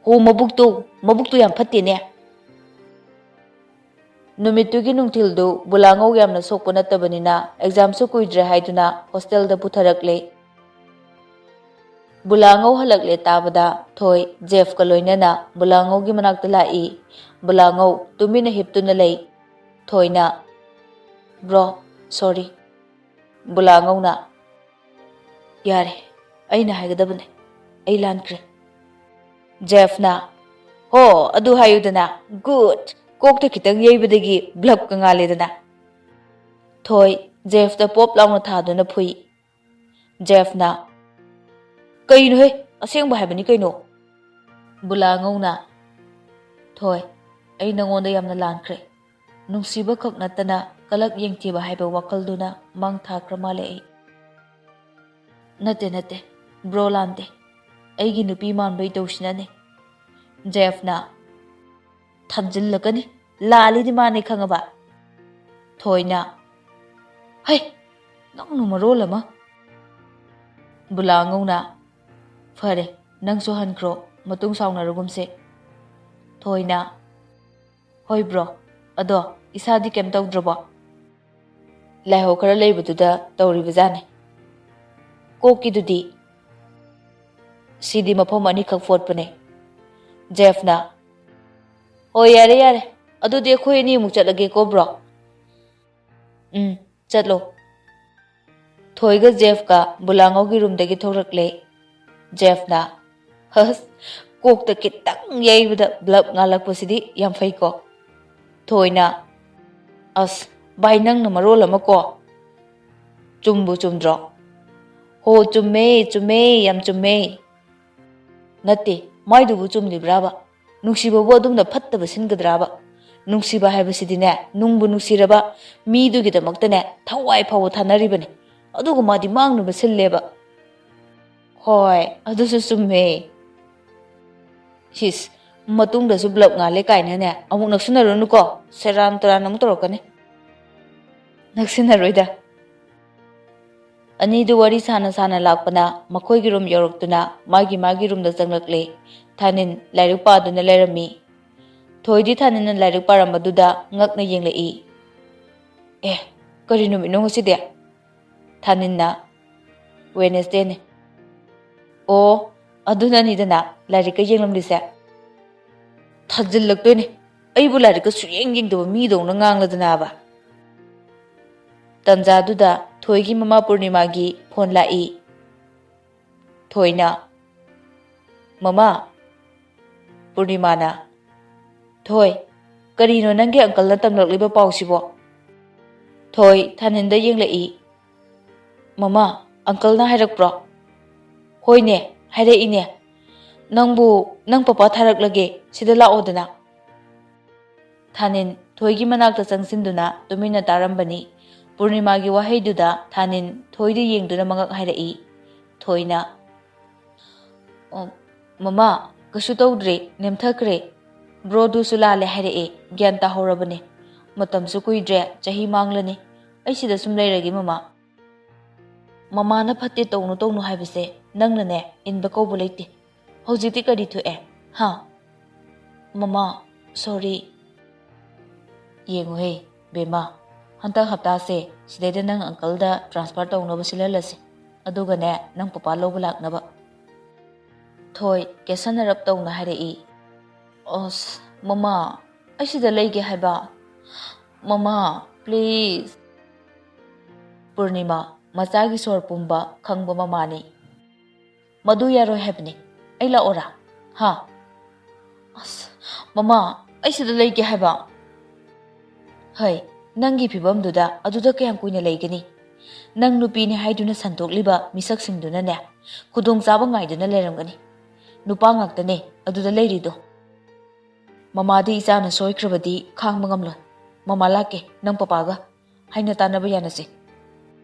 ꯍꯣ, ꯃꯕꯨꯛꯇꯣ, ꯃꯕꯨꯛꯇꯣ ꯌꯥꯝ ꯐꯠꯇꯦꯅꯦ"꯫ ꯅꯨꯃꯤꯠꯇꯨꯒꯤ ꯅꯨꯡꯊꯤꯜꯗꯨ ꯕꯨꯂꯥꯉꯧ ꯌꯥꯝꯅ ꯁꯣꯛꯄ ꯅꯠꯇꯕꯅꯤꯅ ꯑꯦꯛꯖꯥꯝꯁꯨ ꯀꯨꯏꯗ꯭ꯔꯦ ꯍꯥꯏꯗꯨꯅ ꯍꯣꯁꯇꯦꯜꯗ ꯄꯨꯊꯔꯛꯂꯦ꯫ ꯕꯨꯂꯥꯉꯧ ꯍꯜꯂꯛꯂꯦ ꯇꯥꯕꯗ ꯊꯣꯏ ꯖꯦꯐꯀ ꯂꯣꯏꯅꯅ ꯕꯨꯂꯥꯉꯧꯒꯤ ꯃꯅꯥꯛꯇ ꯂꯥꯛꯏ꯫ ꯕꯨꯂꯥꯉꯧ ꯇꯨꯃꯤꯟꯅ ꯍꯤꯞꯇꯨꯅ ꯂꯩ꯫ ꯊꯣꯏꯅ, "Bro, sorry"꯫ ꯕꯨꯂꯥꯉꯧꯅ, "ꯌꯥꯔꯦ, ꯑꯩꯅ ꯍꯥꯏꯒꯗꯕꯅꯦ, ꯑꯩ ꯂꯥꯟꯈ꯭ꯔꯦ"꯫ ꯖꯦꯐꯅ, "ꯍꯣ, ꯑꯗꯨ ꯍꯥꯏꯌꯨꯗꯅ, good, ꯀꯣꯛꯇ ꯈꯤꯇꯪ ꯌꯩꯕꯗꯒꯤ ꯕ꯭ꯂꯕꯀ ꯉꯥꯜꯂꯦꯗꯅ"꯫ ꯊꯣꯏ ꯖꯦꯐꯇ ꯄꯣꯞ ꯂꯥꯎꯅ ꯊꯥꯗꯨꯅ ꯐꯨꯏ꯫ ꯖꯦꯐꯅ, "ꯀꯩꯅꯣꯍꯦ, ꯑꯁꯦꯡꯕ ꯍꯥꯏꯕꯅꯤ ꯀꯩꯅꯣ"꯫ ꯕꯨꯂꯥꯉꯧꯅ, "ꯊꯣꯏ, ꯑꯩ ꯅꯉꯣꯟꯗ ꯌꯥꯝꯅ ꯂꯥꯟꯈ꯭ꯔꯦ꯫ ꯅꯨꯡꯁꯤꯕ ꯈꯛ ꯅꯠꯇꯅ ꯀꯂꯛ ꯌꯦꯡꯊꯤꯕ ꯍꯥꯏꯕ ꯋꯥꯈꯜꯗꯨꯅ ꯃꯥꯡ ꯊꯥꯈ꯭ꯔ ꯃꯥꯜꯂꯦ ꯑꯩ"꯫ "ꯅꯠꯇꯦ, ꯅꯠꯇꯦ, ꯕ꯭ꯔꯣ ꯂꯥꯟꯗꯦ꯫ ꯑꯩꯒꯤ ꯅꯨꯄꯤ ꯃꯥꯟꯕꯩ ꯇꯧꯁꯤꯅꯅꯦ"꯫ ꯖꯦꯐꯅ, "ꯊꯝꯖꯤꯜꯂꯛꯀꯅꯤ, ꯂꯥꯜꯂꯤꯗꯤ ꯃꯥꯅꯦ ꯈꯪꯉꯕ"꯫ ꯊꯣꯏꯅ, "ꯍꯩ, ꯅꯪꯅ ꯃꯔꯣꯜ ꯑꯃ"꯫ ꯕꯨꯂꯥꯉꯧꯅ, "ꯐꯔꯦ, ꯅꯪꯁꯨ ꯍꯟꯈ꯭ꯔꯣ, ꯃꯇꯨꯡ ꯁꯥꯎꯅꯔꯒꯨꯝꯁꯦ"꯫ ꯊꯣꯏꯅ, "ꯍꯣꯏ ꯕ꯭ꯔꯣ, ꯑꯗꯣ ꯏꯁꯥꯗꯤ ꯀꯩꯝ ꯇꯧꯗ꯭ꯔꯕꯣ"? "ꯂꯥꯏꯍꯧ ꯈꯔ ꯂꯩꯕꯗꯨꯗ ꯇꯧꯔꯤꯕꯖꯥꯠꯅꯤ"꯫ ꯀꯣꯛꯀꯤꯗꯨꯗꯤ? ꯁꯤꯗꯤ ꯃꯐꯝ ꯑꯅꯤꯈꯛ ꯐꯣꯠꯄꯅꯦ꯫ ꯖꯦꯐꯅ, "ꯍꯣꯏ, ꯌꯥꯔꯦ, ꯌꯥꯔꯦ꯫ ꯑꯗꯨꯗꯤ ꯑꯩꯈꯣꯏ ꯑꯅꯤꯃꯨꯛ ꯆꯠꯂꯒꯦꯀꯣ, ꯕ꯭ꯔꯣ?" "ꯎꯝ, ꯆꯠꯂꯣ꯫" ꯊꯣꯏꯒ ꯖꯦꯐꯀ ꯕꯨꯂꯥꯉꯧꯒꯤ ꯔꯨꯝꯗꯒꯤ ꯊꯣꯛꯂꯛꯂꯦ꯫ ꯖꯦꯐꯅ, "ꯍꯁ, ꯀꯣꯛꯇ ꯈꯤꯇꯪ ꯌꯩꯕꯗ ꯕ꯭ꯂꯕ ꯉꯥꯜꯂꯛꯄꯁꯤꯗꯤ ꯌꯥꯝ ꯐꯩꯀꯣ꯫" ꯊꯣꯏꯅ, "ꯑꯁ, ꯚꯥꯏ, ꯅꯪꯅ ꯃꯔꯣꯜ ꯑꯃ ꯀꯣ꯫ ꯆꯨꯝꯕꯨ ꯆꯨꯝꯗ꯭ꯔꯣ?" "ꯍꯣ, ꯆꯨꯝꯃꯦ, ꯆꯨꯝꯃꯦ, ꯌꯥꯝ ꯆꯨꯝꯃꯦ꯫" "ꯅꯠꯇꯦ, ꯃꯥꯏꯗꯨꯕꯨ ꯆꯨꯝꯂꯤꯕ꯭ꯔꯥꯕ? ꯅꯨꯡꯁꯤꯕꯕꯨ ꯑꯗꯨꯝꯅ ꯐꯠꯇꯕ ꯁꯤꯟꯒꯗ꯭ꯔꯥꯕ? ꯅꯨꯡꯁꯤꯕ ꯍꯥꯏꯕꯁꯤꯗꯤꯅꯦ, ꯅꯨꯡꯕꯨ ꯅꯨꯡꯁꯤꯔꯕ ꯃꯤꯗꯨꯒꯤꯗꯃꯛꯇꯅꯦ, ꯊꯋꯥꯏ ꯐꯥꯎꯕ ꯊꯥꯅꯔꯤꯕꯅꯤ꯫ ꯑꯗꯨꯒ ꯃꯥꯗꯤ ꯃꯥꯡꯅꯕ ꯁꯤꯜꯂꯦꯕ꯫" "ꯍꯣꯏ, ꯑꯗꯨꯁꯨ ꯆꯨꯝꯃꯦ꯫" "ꯍꯤꯁ, ꯃꯇꯨꯡꯗꯁꯨ ꯕ꯭ꯂꯕ ꯉꯥꯜꯂꯦ ꯀꯥꯏꯅꯅꯦ ꯑꯃꯨꯛ ꯅꯛꯁꯤꯟꯅꯔꯨꯅꯨꯀꯣ, ꯁꯦꯔꯥꯟ ꯇꯨꯔꯥꯟ ꯑꯃꯨꯛ ꯇꯧꯔꯛꯀꯅꯤ꯫" "ꯅꯛꯁꯤꯟꯅꯔꯣꯏꯗ꯫" ꯑꯅꯤꯗꯨ ꯋꯥꯔꯤ ꯁꯥꯅ ꯁꯥꯅ ꯂꯥꯛꯄꯅ ꯃꯈꯣꯏꯒꯤ ꯔꯨꯝ ꯌꯧꯔꯛꯇꯨꯅ ꯃꯥꯒꯤ ꯃꯥꯒꯤ ꯔꯨꯝꯗ ꯆꯪꯂꯛꯂꯦ꯫ ꯊꯥꯅꯤꯟ ꯂꯥꯏꯔꯤꯛ ꯄꯥꯗꯨꯅ ꯂꯩꯔꯝꯃꯤ꯫ ꯊꯣꯏꯗꯤ ꯊꯥꯅꯤꯟꯅ ꯂꯥꯏꯔꯤꯛ ꯄꯥꯔꯝꯕꯗꯨꯗ ꯉꯛꯅ ꯌꯦꯡꯂꯛꯏ꯫ "ꯑꯦ, ꯀꯔꯤ ꯅꯨꯃꯤꯠꯅꯣ ꯉꯁꯤꯗꯤ?" ꯊꯥꯅꯤꯟꯅ, "ꯋꯦꯅꯦꯁꯗꯦꯅꯦ꯫" "ꯑꯣ, ꯑꯗꯨꯅꯅꯤꯗꯅ ꯂꯥꯏꯔꯤꯛꯀ ꯌꯦꯡꯂꯝꯂꯤꯁꯦ꯫" "ꯊꯥꯖꯤꯜꯂꯛꯇꯣꯏꯅꯦ, ꯑꯩꯕꯨ ꯂꯥꯏꯔꯤꯛꯀ ꯁꯨꯌꯦꯡ ꯌꯦꯡꯗꯕ ꯃꯤꯗꯧꯅ ꯉꯥꯡꯂꯗꯅꯕ꯫" ꯇꯟꯖꯥꯗꯨꯗ ꯊꯣꯏꯒꯤ ꯃꯃꯥ ꯄꯨꯔꯅꯤꯃꯥꯒꯤ ꯐꯣꯟ ꯂꯥꯛꯏ꯫ ꯊꯣꯏꯅ, "ꯃꯃꯥ꯫" ꯄꯨꯔꯅꯤꯃꯥꯅ, "ꯊꯣꯏ, ꯀꯔꯤꯅꯣ ꯅꯪꯒꯤ ꯑꯪꯀꯜꯅ ꯇꯝꯂꯛꯂꯤꯕ ꯄꯥꯎꯁꯤꯕꯣ?" ꯊꯣꯏ ꯊꯥꯅꯤꯟꯗ ꯌꯦꯡꯂꯛꯏ꯫ "ꯃꯃꯥ, ꯑꯪꯀꯜꯅ ꯍꯥꯏꯔꯛꯄ꯭ꯔꯣ?" "ꯍꯣꯏꯅꯦ, ꯍꯥꯏꯔꯛꯏꯅꯦ꯫ ꯅꯪꯕꯨ ꯅꯪ ꯄꯄꯥ ꯊꯥꯔꯛꯂꯒꯦ, ꯁꯤꯗ ꯂꯥꯛꯑꯣꯗꯅ꯫" ꯊꯥꯅꯤꯟ ꯊꯣꯏꯒꯤ ꯃꯅꯥꯛꯇ ꯆꯪꯁꯤꯟꯗꯨꯅ ꯇꯨꯃꯤꯟꯅ ꯇꯥꯔꯝꯕꯅꯤ꯫ ꯄꯨꯔꯅꯤꯃꯥꯒꯤ ꯋꯥꯍꯩꯗꯨꯗ ꯊꯥꯅꯤꯟ ꯊꯣꯏꯗ ꯌꯦꯡꯗꯨꯅ ꯃꯉꯛ ꯍꯥꯏꯔꯛꯏ꯫ ꯊꯣꯏꯅ, "ꯑꯣ, ꯃꯃꯥ, ꯀꯩꯁꯨ ꯇꯧꯗ꯭ꯔꯦ, ꯅꯦꯝꯊꯈ꯭ꯔꯦ꯫ ꯕ꯭ꯔꯣꯗꯨꯁꯨ ꯂꯥꯜꯂꯦ ꯍꯥꯏꯔꯛꯑꯦ, ꯒ꯭ꯌꯥꯟ ꯇꯥꯍꯧꯔꯕꯅꯦ꯫ ꯃꯇꯝꯁꯨ ꯀꯨꯏꯗ꯭ꯔꯦ, ꯆꯍꯤ ꯃꯥꯡꯂꯅꯤ꯫ ꯑꯩ ꯁꯤꯗ ꯁꯨꯝ ꯂꯩꯔꯒꯦ, ꯃꯃꯥ꯫" "ꯃꯃꯥꯅ ꯐꯠꯇꯦ ꯇꯧꯅꯨ ꯇꯧꯅꯨ ꯍꯥꯏꯕꯁꯦ ꯅꯪꯅꯅꯦ ꯏꯟꯕ ꯀꯧꯕ ꯂꯩꯇꯦ꯫ ꯍꯧꯖꯤꯛꯇꯤ ꯀꯔꯤ ꯊꯣꯛꯑꯦ, ꯍꯥ?" "ꯃꯃꯥ, ꯁꯣꯔꯤ꯫" "ꯌꯦꯡꯉꯨꯍꯦ, ꯕꯦꯝꯃ, ꯍꯟꯗꯛ ꯍꯞꯇꯥꯁꯦ ꯁꯤꯗꯩꯗ ꯅꯪ ꯑꯪꯀꯜꯗ ꯇ꯭ꯔꯥꯟꯁꯐꯔ ꯇꯧꯅꯕ ꯁꯤꯜꯍꯜꯂꯁꯤ꯫ ꯑꯗꯨꯒꯅꯦ, ꯅꯪ ꯄꯄꯥ ꯂꯧꯕ ꯂꯥꯛꯅꯕ꯫ ꯊꯣꯏ ꯀꯦꯁꯟꯅꯔꯞ ꯇꯧꯅ ꯍꯥꯏꯔꯛꯏ꯫ ꯑꯁ, ꯃꯃꯥ, ꯑꯩ ꯁꯤꯗ ꯂꯩꯒꯦ ꯍꯥꯏꯕ꯫ ꯃꯃꯥ, please꯫ ꯄꯨꯔꯅꯤꯃꯥ, ꯃꯆꯥꯒꯤ ꯁꯣꯔ ꯄꯨꯝꯕ ꯈꯪꯕ ꯃꯃꯥꯅꯤ꯫ ꯃꯗꯨ ꯌꯥꯔꯣꯏ ꯍꯥꯏꯕꯅꯤ꯫ ꯑꯩ ꯂꯥꯛꯑꯣꯔꯥ? ꯍꯥ? ꯑꯁ, ꯃꯃꯥ, ꯑꯩ ꯁꯤꯗ ꯂꯩꯒꯦ ꯍꯥꯏꯕ꯫ ꯍꯩ, ꯅꯪꯒꯤ ꯐꯤꯕꯝꯗꯨꯗ ꯑꯗꯨꯗ ꯀꯌꯥꯝ ꯀꯨꯏꯅ ꯂꯩꯒꯅꯤ? ꯅꯪ ꯅꯨꯄꯤꯅꯤ ꯍꯥꯏꯗꯨꯅ ꯁꯟꯗꯣꯛꯂꯤꯕ ꯃꯤꯁꯛꯁꯤꯡꯗꯨꯅꯅꯦ, ꯈꯨꯗꯣꯡꯆꯥꯕ ꯉꯥꯏꯗꯨꯅ ꯂꯩꯔꯝꯒꯅꯤ꯫ ꯅꯨꯄꯥ ꯉꯥꯛꯇꯅꯦ ꯑꯗꯨꯗ ꯂꯩꯔꯤꯗꯣ꯫ ꯃꯃꯥꯗꯤ ꯏꯆꯥꯅ ꯁꯣꯏꯈ꯭ꯔꯕꯗꯤ ꯈꯥꯡꯕ ꯉꯝꯂꯣꯏ꯫ ꯃꯃꯥ ꯂꯥꯛꯀꯦ, ꯅꯪ ꯄꯄꯥꯒ ꯍꯥꯏꯅ ꯇꯥꯟꯅꯕ ꯌꯥꯅꯁꯤ꯫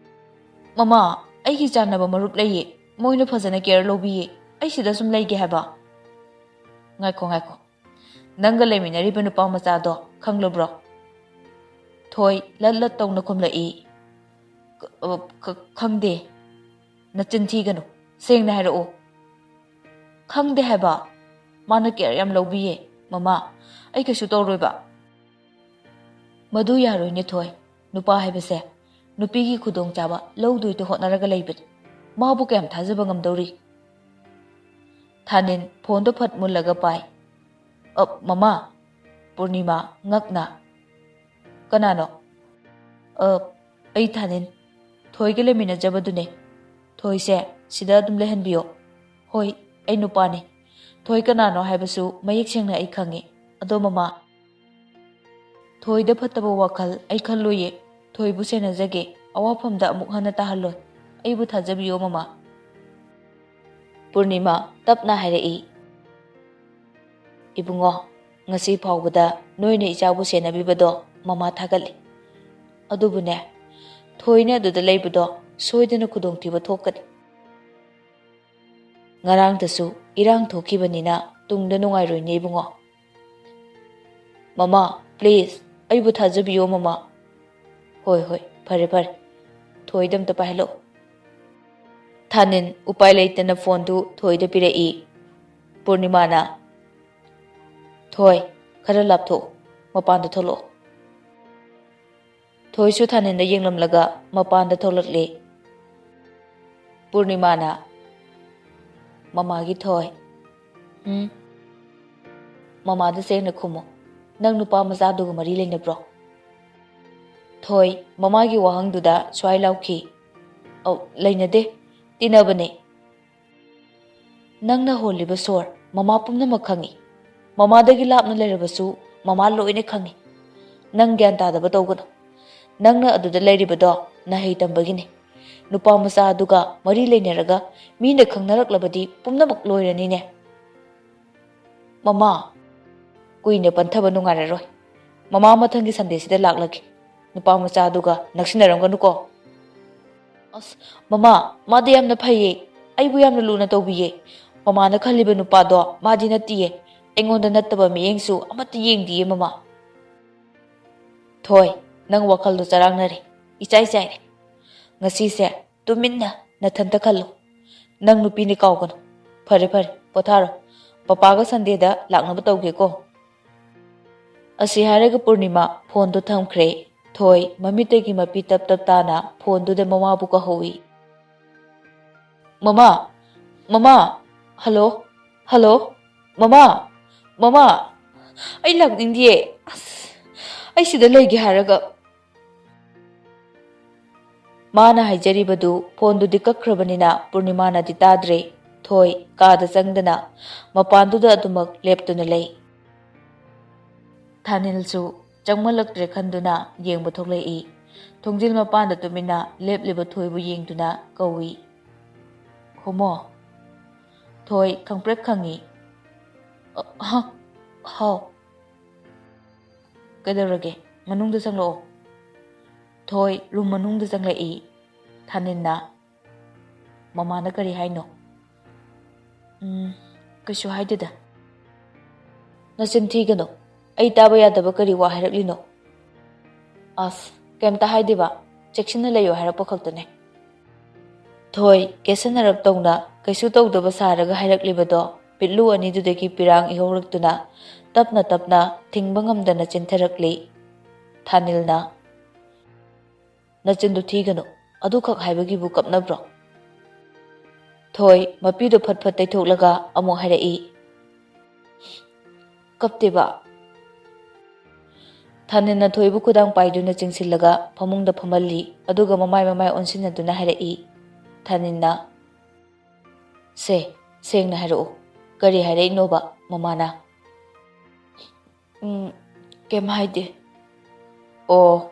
ꯃꯃꯥ, ꯑꯩꯒꯤ ꯆꯥꯟꯅꯕ ꯃꯔꯨꯞ ꯂꯩꯌꯦ꯫ ꯃꯣꯏꯅ ꯐꯖꯅ care ꯂꯧꯕꯤꯌꯦ꯫ ꯑꯩ ꯁꯤꯗ ꯁꯨꯝ ꯂꯩꯒꯦ ꯍꯥꯏꯕ꯫ ꯉꯥꯏꯈꯣ, ꯉꯥꯏꯈꯣ꯫ ꯅꯪꯒ ꯂꯩꯃꯤꯟꯅꯔꯤꯕ ꯅꯨꯄꯥ ꯃꯆꯥꯗꯣ ꯈꯪꯂꯕ꯭ꯔꯣ? ꯊꯣꯏ ꯂꯠ ꯂꯠ ꯇꯧꯅ ꯈꯨꯝꯂꯛꯏ꯫ "ꯈ-, ꯑ, ꯈ-, ꯈꯪꯗꯦ꯫ ꯅꯆꯤꯟ ꯊꯤꯒꯅꯨ꯫ ꯁꯦꯡꯅ ꯍꯥꯏꯔꯛꯎ꯫" "ꯈꯪꯗꯦ ꯍꯥꯏꯕ꯫ ꯃꯥꯅ care ꯌꯥꯝ ꯂꯧꯕꯤꯌꯦ, ꯃꯃꯥ꯫ ꯑꯩ ꯀꯩꯁꯨ ꯇꯧꯔꯣꯏꯕ꯫" "ꯃꯗꯨ ꯌꯥꯔꯣꯏꯅꯦ ꯊꯣꯏ꯫ ꯅꯨꯄꯥ ꯍꯥꯏꯕꯁꯦ ꯅꯨꯄꯤꯒꯤ ꯈꯨꯗꯣꯡꯆꯥꯕ ꯂꯧꯗꯣꯏꯗ ꯍꯣꯠꯅꯔꯒ ꯂꯩꯕꯅꯤ꯫ ꯃꯥꯕꯨ ꯀꯌꯥꯝ ꯊꯥꯖꯕ ꯉꯝꯗꯧꯔꯤ?" ꯊꯥꯅꯤꯟ ꯐꯣꯟꯗꯣ ꯐꯠ ꯃꯨꯜꯂꯒ ꯄꯥꯏ꯫ "ꯑ, ꯃꯃꯥ꯫" ꯄꯨꯔꯅꯤꯃꯥ ꯉꯛꯅ꯫ "ꯀꯅꯥꯅꯣ?" "ꯑ, ꯑꯩ ꯊꯥꯅꯤꯟ꯫ ꯊꯣꯏꯒ ꯂꯩꯃꯤꯟꯅꯖꯕꯗꯨꯅꯦ꯫ ꯊꯣꯏꯁꯦ ꯁꯤꯗ ꯑꯗꯨꯝ ꯂꯩꯍꯟꯕꯤꯌꯣ꯫" "ꯍꯣꯏ, ꯑꯩ ꯅꯨꯄꯥꯅꯤ꯫ ꯊꯣꯏ ꯀꯅꯥꯅꯣ ꯍꯥꯏꯕꯁꯨ ꯃꯌꯦꯛ ꯁꯦꯡꯅ ꯑꯩ ꯈꯪꯉꯤ꯫ ꯑꯗꯣ ꯃꯃꯥ, ꯊꯣꯏꯗ ꯐꯠꯇꯕ ꯋꯥꯈꯜ ꯑꯩ ꯈꯜꯂꯣꯏꯌꯦ꯫ ꯊꯣꯏꯕꯨ ꯁꯦꯟꯅꯖꯒꯦ꯫ ꯑꯋꯥꯐꯝꯗ ꯑꯃꯨꯛ ꯍꯟꯅ ꯇꯥꯍꯜꯂꯣꯏ꯫ ꯑꯩꯕꯨ ꯊꯥꯖꯕꯤꯌꯣ, ꯃꯃꯥ꯫" ꯄꯨꯔꯅꯤꯃꯥ ꯇꯞꯅ ꯍꯥꯏꯔꯛꯏ, "ꯏꯕꯨꯡꯉꯣ, ꯉꯁꯤ ꯐꯥꯎꯕꯗ ꯅꯣꯏꯅ ꯏꯆꯥꯕꯨ ꯁꯦꯟꯅꯕꯤꯕꯗꯣ ꯃꯃꯥ ꯊꯥꯒꯠꯂꯤ꯫ ꯑꯗꯨꯕꯨꯅꯦ, ꯊꯣꯏꯅ ꯑꯗꯨꯗ ꯂꯩꯕꯗꯣ ꯁꯣꯏꯗꯅ ꯈꯨꯗꯣꯡꯊꯤꯕ ꯊꯣꯛꯀꯅꯤ꯫ ꯉꯔꯥꯡꯗꯁꯨ ꯏꯔꯥꯡ ꯊꯣꯛꯈꯤꯕꯅꯤꯅ ꯇꯨꯡꯗ ꯅꯨꯡꯉꯥꯏꯔꯣꯏꯅꯦ, ꯏꯕꯨꯡꯉꯣ꯫" "ꯃꯃꯥ, please, ꯑꯩꯕꯨ ꯊꯥꯖꯕꯤꯌꯣ, ꯃꯃꯥ꯫" "ꯍꯣꯏ, ꯍꯣꯏ, ꯐꯔꯦ, ꯐꯔꯦ꯫ ꯊꯣꯏꯗ ꯑꯝꯇ ꯄꯥꯏꯍꯜꯂꯛꯑꯣ꯫" ꯊꯥꯅꯤꯟ ꯎꯄꯥꯏ ꯂꯩꯇꯅ ꯐꯣꯟꯗꯨ ꯊꯣꯏꯗ ꯄꯤꯔꯛꯏ꯫ ꯄꯨꯔꯅꯤꯃꯥꯅ, "ꯊꯣꯏ, ꯈꯔ ꯂꯥꯞꯊꯣꯛꯎ, ꯃꯄꯥꯟꯗ ꯊꯣꯛꯂꯛꯑꯣ꯫" ꯊꯣꯏꯁꯨ ꯊꯥꯅꯤꯟꯗ ꯌꯦꯡꯂꯝꯂꯒ ꯃꯄꯥꯟꯗ ꯊꯣꯛꯂꯛꯂꯦ꯫ ꯄꯨꯔꯅꯤꯃꯥꯅ, "ꯃꯃꯥꯒꯤ ꯊꯣꯏ, ꯎꯝ, ꯃꯃꯥꯗ ꯁꯦꯡꯅ ꯈꯨꯝꯃꯣ, ꯅꯪ ꯅꯨꯄꯥ ꯃꯆꯥꯗꯨꯒ ꯃꯔꯤ ꯂꯩꯅꯕ꯭ꯔꯣ?" ꯊꯣꯏ ꯃꯃꯥꯒꯤ ꯋꯥꯍꯪꯗꯨꯗ ꯁ꯭ꯋꯥꯏ ꯂꯥꯎꯈꯤ, "ꯑꯧ, ꯂꯩꯅꯗꯦ, ꯇꯤꯟꯅꯕꯅꯦ꯫ ꯅꯪꯅ ꯍꯣꯜꯂꯤꯕ ꯁꯣꯔ ꯃꯃꯥ ꯄꯨꯝꯅꯃꯛ ꯈꯪꯏ꯫ ꯃꯃꯥꯗꯒꯤ ꯂꯥꯞꯅ ꯂꯩꯔꯕꯁꯨ ꯃꯃꯥ ꯂꯣꯏꯅ ꯈꯪꯏ꯫ ꯅꯪ ꯒ꯭ꯌꯥꯟ ꯇꯥꯗꯕ ꯇꯧꯒꯅꯨ꯫ ꯅꯪꯅ ꯑꯗꯨꯗ ꯂꯩꯔꯤꯕꯗꯣ ꯅꯍꯩ ꯇꯝꯕꯒꯤꯅꯤ꯫ ꯅꯨꯄꯥ ꯃꯆꯥ ꯑꯗꯨꯒ ꯃꯔꯤ ꯂꯩꯅꯔꯒ ꯃꯤꯅ ꯈꯪꯅꯔꯛꯂꯕꯗꯤ ꯄꯨꯝꯅꯃꯛ ꯂꯣꯏꯔꯅꯤꯅꯦ꯫" "ꯃꯃꯥ, ꯀꯨꯏꯅ ꯄꯟꯊꯕ ꯅꯨꯡꯉꯥꯏꯔꯔꯣꯏ꯫ ꯃꯃꯥ ꯃꯊꯪꯒꯤ ꯁꯟꯗꯦꯁꯤꯗ ꯂꯥꯛꯂꯒꯦ꯫ ꯅꯨꯄꯥ ꯃꯆꯥꯗꯨꯒ ꯅꯛꯁꯤꯟꯅꯔꯝꯒꯅꯨꯀꯣ꯫" "ꯑꯁ, ꯃꯃꯥ, ꯃꯥꯗꯤ ꯌꯥꯝꯅ ꯐꯩꯌꯦ꯫ ꯑꯩꯕꯨ ꯌꯥꯝꯅ ꯂꯨꯅ ꯇꯧꯕꯤꯌꯦ꯫ ꯃꯃꯥꯅ ꯈꯜꯂꯤꯕ ꯅꯨꯄꯥꯗꯣ ꯃꯥꯗꯤ ꯅꯠꯇꯤꯌꯦ꯫ ꯑꯩꯉꯣꯟꯗ ꯅꯠꯇꯕ ꯃꯤꯠꯌꯦꯡꯁꯨ ꯑꯃꯠꯇ ꯌꯦꯡꯗꯤꯌꯦ, ꯃꯃꯥ꯫" "ꯊꯣꯏ, ꯅꯪ ꯋꯥꯈꯜꯗꯣ ꯆꯔꯥꯡꯅꯔꯦ꯫ ꯏꯆꯥꯏ ꯆꯥꯏꯔꯦ꯫ ꯉꯁꯤꯁꯦ ꯇꯨꯃꯤꯟꯅ ꯅꯊꯟꯇ ꯈꯜꯂꯣ꯫ ꯅꯪ ꯅꯨꯄꯤꯅꯤ ꯀꯥꯎꯒꯅꯨ꯫ ꯐꯔꯦ, ꯐꯔꯦ, ꯄꯣꯊꯥꯔꯣ꯫ ꯄꯄꯥꯒ ꯁꯟꯗꯦꯗ ꯂꯥꯛꯅꯕ ꯇꯧꯒꯦꯀꯣ꯫" ꯑꯁꯤ ꯍꯥꯏꯔꯒ ꯄꯨꯔꯅꯤꯃꯥ ꯐꯣꯟꯗꯨ ꯊꯝꯈ꯭ꯔꯦ꯫ ꯊꯣꯏ ꯃꯃꯤꯠꯇꯒꯤ ꯃꯄꯤ ꯇꯞ ꯇꯞ ꯇꯥꯅ ꯐꯣꯟꯗꯨꯗ ꯃꯃꯥꯕꯨ ꯀꯧꯍꯧꯏ꯫ "ꯃꯃꯥ, ꯃꯃꯥ, ꯍꯜꯂꯣ, ꯍꯜꯂꯣ, ꯃꯃꯥ, ꯃꯃꯥ, ꯑꯩ ꯂꯥꯛꯅꯤꯡꯗꯤꯌꯦ꯫ ꯑꯁ, ꯑꯩ ꯁꯤꯗ ꯂꯩꯒꯦ ꯍꯥꯏꯔꯒ꯫" ꯃꯥꯅ ꯍꯥꯏꯖꯔꯤꯕꯗꯨ ꯐꯣꯟꯗꯨꯗꯤ ꯀꯛꯈ꯭ꯔꯕꯅꯤꯅ ꯄꯨꯔꯅꯤꯃꯥꯅꯗꯤ ꯇꯥꯗ꯭ꯔꯦ꯫ ꯊꯣꯏ ꯀꯥꯗ ꯆꯪꯗꯅ ꯃꯄꯥꯟꯗꯨꯗ ꯑꯗꯨꯃꯛ ꯂꯦꯞꯇꯨꯅ ꯂꯩ꯫ ꯊꯥꯅꯤꯜꯁꯨ ꯆꯪꯃꯜꯂꯛꯇ꯭ꯔꯦ ꯈꯟꯗꯨꯅ ꯌꯦꯡꯕ ꯊꯣꯛꯂꯛꯏ꯫ ꯊꯣꯡꯖꯤꯜ ꯃꯄꯥꯟꯗ ꯇꯨꯃꯤꯟꯅ ꯂꯦꯞꯂꯤꯕ ꯊꯣꯏꯕꯨ ꯌꯦꯡꯗꯨꯅ ꯀꯧꯏ, "ꯈꯨꯃꯣ꯫" ꯊꯣꯏ ꯈꯪꯄ꯭ꯔꯦꯛ ꯈꯪꯏ꯫ "ꯑ, ꯍ, ꯍꯥꯎ꯫" "ꯀꯩꯗꯧꯔꯒꯦ? ꯃꯅꯨꯡꯗ ꯆꯪꯂꯛꯑꯣ꯫" ꯊꯣꯏ ꯔꯨꯝ ꯃꯅꯨꯡꯗ ꯆꯪꯂꯛꯏ꯫ ꯊꯥꯅꯤꯜꯅ, "ꯃꯃꯥꯅ ꯀꯔꯤ ꯍꯥꯏꯅꯣ?" "ꯎꯝ, ꯀꯩꯁꯨ ꯍꯥꯏꯗꯦꯗ꯫" "ꯅꯆꯤꯟ ꯊꯤꯒꯅꯨ꯫ ꯑꯩ ꯇꯥꯕ ꯌꯥꯗꯕ ꯀꯔꯤ ꯋꯥ ꯍꯥꯏꯔꯛꯂꯤꯅꯣ?" "ꯑꯁ, ꯀꯩꯝꯇ ꯍꯥꯏꯗꯦꯕ꯫ ꯆꯦꯛꯁꯤꯟꯅ ꯂꯩꯌꯨ ꯍꯥꯏꯔꯛꯄ ꯈꯛꯇꯅꯦ꯫" ꯊꯣꯏ ꯀꯦꯁꯟꯅꯔꯞ ꯇꯧꯅ ꯀꯩꯁꯨ ꯇꯧꯗꯕ ꯁꯥꯔꯒ ꯍꯥꯏꯔꯛꯂꯤꯕꯗꯣ ꯄꯤꯠꯂꯨ ꯑꯅꯤꯗꯨꯗꯒꯤ ꯄꯤꯔꯥꯡ ꯏꯍꯧꯔꯛꯇꯨꯅ ꯇꯞꯅ ꯇꯞꯅ ꯊꯤꯡꯕ ꯉꯝꯗꯅ ꯆꯦꯟꯊꯔꯛꯂꯤ꯫ ꯊꯥꯅꯤꯜꯅ, "ꯅꯆꯤꯟꯗꯨ ꯊꯤꯒꯅꯨ, ꯑꯗꯨꯈꯛ ꯍꯥꯏꯕꯒꯤꯕꯨ ꯀꯞꯅꯕ꯭ꯔꯣ?" ꯊꯣꯏ ꯃꯄꯤꯗꯨ ꯐꯠ ꯐꯠ ꯇꯩꯊꯣꯛꯂꯒ ꯑꯃꯨꯛ ꯍꯥꯏꯔꯛꯏ, "ꯀꯞꯇꯦꯕ?" ꯊꯥꯅꯤꯜꯅ ꯊꯣꯏꯕꯨ ꯈꯨꯗꯥꯡ ꯄꯥꯏꯗꯨꯅ ꯆꯤꯡꯁꯤꯜꯂꯒ ꯐꯃꯨꯡꯗ ꯐꯝꯍꯜꯂꯤ꯫ ꯑꯗꯨꯒ ꯃꯃꯥꯏ ꯃꯃꯥꯏ ꯑꯣꯟꯁꯤꯟꯅꯗꯨꯅ ꯍꯥꯏꯔꯛꯏ꯫ ꯊꯥꯅꯤꯜꯅ, "ꯁꯦ, ꯁꯦꯡꯅ ꯍꯥꯏꯔꯛꯎ, ꯀꯔꯤ ꯍꯥꯏꯔꯛꯏꯅꯣꯕ ꯃꯃꯥꯅ?" "ꯎꯝ, ꯀꯩꯝ ꯍꯥꯏꯗꯦ꯫" "ꯑꯣ,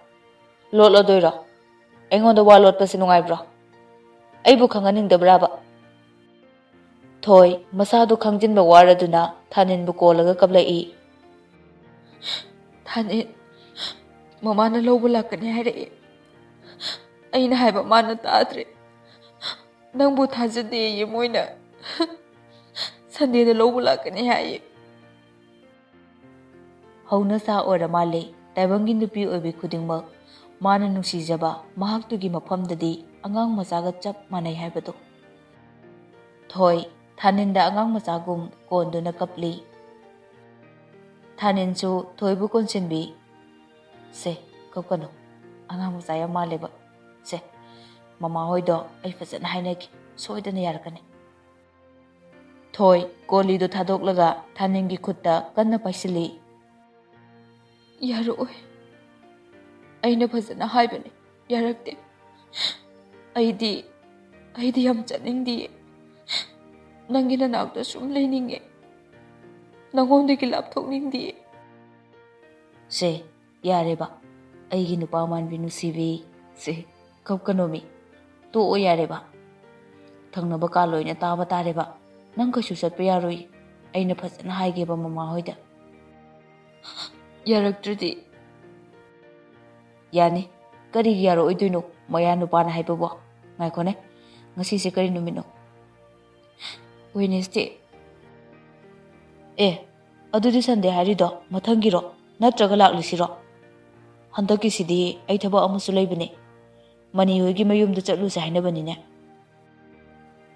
ꯂꯣꯠꯂꯗꯣꯏꯔꯣ? ꯑꯩꯉꯣꯟꯗ ꯋꯥ ꯂꯣꯠꯄꯁꯦ ꯅꯨꯡꯉꯥꯏꯕ꯭ꯔꯣ? ꯑꯩꯕꯨ ꯈꯪꯍꯟꯅꯤꯡꯗꯕ꯭ꯔꯥꯕ?" ꯊꯣꯏ, ꯃꯁꯥꯗꯨ ꯈꯪꯖꯤꯟꯕ ꯋꯥꯔꯗꯨꯅ ꯊꯥꯅꯤꯟꯕꯨ ꯀꯣꯜꯂꯒ ꯀꯞꯂꯛꯏ꯫ "ꯊꯥꯅꯤꯟ, ꯃꯃꯥꯅ ꯂꯧꯕ ꯂꯥꯛꯀꯅꯤ ꯍꯥꯏꯔꯛꯑꯦ꯫ ꯑꯩꯅ ꯍꯥꯏꯕ ꯃꯥꯅ ꯇꯥꯗ꯭ꯔꯦ꯫ ꯅꯪꯕꯨ ꯊꯥꯖꯗꯦꯌꯦ ꯃꯣꯏꯅ꯫ ꯁꯟꯗꯦꯗ ꯂꯧꯕ ꯂꯥꯛꯀꯅꯤ ꯍꯥꯏꯌꯦ꯫" ꯍꯧꯅ ꯁꯥ ꯑꯣꯏꯔ ꯃꯥꯜꯂꯦ, ꯇꯥꯏꯕꯪꯒꯤ ꯅꯨꯄꯤ ꯑꯣꯏꯕꯤ ꯈꯨꯗꯤꯡꯃꯛ ꯃꯥꯅ ꯅꯨꯡꯁꯤꯖꯕ ꯃꯍꯥꯛꯇꯨꯒꯤ ꯃꯐꯝꯗꯗꯤ ꯑꯉꯥꯡ ꯃꯆꯥꯒ ꯆꯞ ꯃꯥꯟꯅꯩ ꯍꯥꯏꯕꯗꯣ꯫ ꯊꯣꯏ, ꯊꯥꯅꯤꯟꯗ ꯑꯉꯥꯡ ꯃꯆꯥꯒꯨꯝ ꯀꯣꯟꯗꯨꯅ ꯀꯞꯂꯤ꯫ ꯊꯥꯅꯤꯟꯁꯨ ꯊꯣꯏꯕꯨ ꯀꯣꯟꯁꯤꯟꯕꯤ꯫ "ꯁꯦ, ꯀꯞꯀꯅꯨ꯫ ꯑꯉꯥꯡ ꯃꯆꯥ ꯌꯥꯝ ꯃꯥꯜꯂꯦꯕ꯫ ꯁꯦ, ꯃꯃꯥ ꯍꯣꯏꯗꯣ ꯑꯩ ꯐꯖꯅ ꯍꯥꯏꯅꯒꯦ꯫ ꯁꯣꯏꯗꯅ ꯌꯥꯔꯛꯀꯅꯤ꯫" ꯊꯣꯏ ꯀꯣꯂꯤꯗꯨ ꯊꯥꯗꯣꯛꯂꯒ ꯊꯥꯅꯤꯟꯒꯤ ꯈꯨꯠꯇ ꯀꯟꯅ ꯄꯥꯏꯁꯤꯜꯂꯤ꯫ "ꯌꯥꯔꯛꯑꯣꯏ꯫ ꯑꯩꯅ ꯐꯖꯅ ꯍꯥꯏꯕꯅꯦ, ꯌꯥꯔꯛꯇꯦ꯫ ꯑꯩꯗꯤ, ꯑꯩꯗꯤ ꯌꯥꯝ ꯆꯠꯅꯤꯡꯗꯤꯌꯦ꯫ ꯅꯪꯒꯤ ꯅꯅꯥꯛꯇ ꯁꯨꯝ ꯂꯩꯅꯤꯡꯉꯦ꯫ ꯅꯉꯣꯟꯗꯒꯤ ꯂꯥꯞꯊꯣꯛꯅꯤꯡꯗꯤꯌꯦ꯫" "ꯁꯦ, ꯌꯥꯔꯦꯕ, ꯑꯩꯒꯤ ꯅꯨꯄꯥ ꯃꯥꯟꯕꯤ ꯅꯨꯡꯁꯤꯕꯤ꯫ ꯁꯦ, ꯀꯞꯀꯅꯣꯃꯤ꯫ ꯇꯣꯛꯑꯣ ꯌꯥꯔꯦꯕ꯫ ꯊꯪꯅꯕ ꯀꯥ ꯂꯣꯏꯅ ꯇꯥꯕ ꯇꯥꯔꯦꯕ꯫ ꯅꯪ ꯀꯩꯁꯨ ꯆꯠꯄ ꯌꯥꯔꯣꯏ꯫ ꯑꯩꯅ ꯐꯖꯅ ꯍꯥꯏꯒꯦꯕ ꯃꯃꯥ ꯍꯣꯏꯗ꯫" "ꯌꯥꯔꯛꯇ꯭ꯔꯗꯤ?" "ꯌꯥꯅꯤ꯫ ꯀꯔꯤꯒꯤ ꯌꯥꯔꯛꯑꯣꯏꯗꯣꯏꯅꯣ? ꯃꯌꯥ ꯅꯨꯄꯥꯅ ꯍꯥꯏꯕꯕꯣ꯫ ꯉꯥꯏꯈꯣꯅꯦ, ꯉꯁꯤꯁꯦ ꯀꯔꯤ ꯅꯨꯃꯤꯠꯅꯣ? ꯋꯦꯅꯦꯁꯗꯦ꯫ ꯑꯦ, ꯑꯗꯨꯗꯤ ꯁꯟꯗꯦ ꯍꯥꯏꯔꯤꯗꯣ ꯃꯊꯪꯒꯤꯔꯣ? ꯅꯠꯇ꯭ꯔꯒ ꯂꯥꯛꯂꯤꯁꯤꯔꯣ? ꯍꯟꯗꯛꯀꯤꯁꯤꯗꯤ ꯑꯩ ꯊꯕꯛ ꯑꯃꯁꯨ ꯂꯩꯕꯅꯦ꯫ ꯃꯅꯤ ꯍꯣꯏꯒꯤ ꯃꯌꯨꯝꯗ ꯆꯠꯂꯨꯁꯦ ꯍꯥꯏꯅꯕꯅꯤꯅꯦ꯫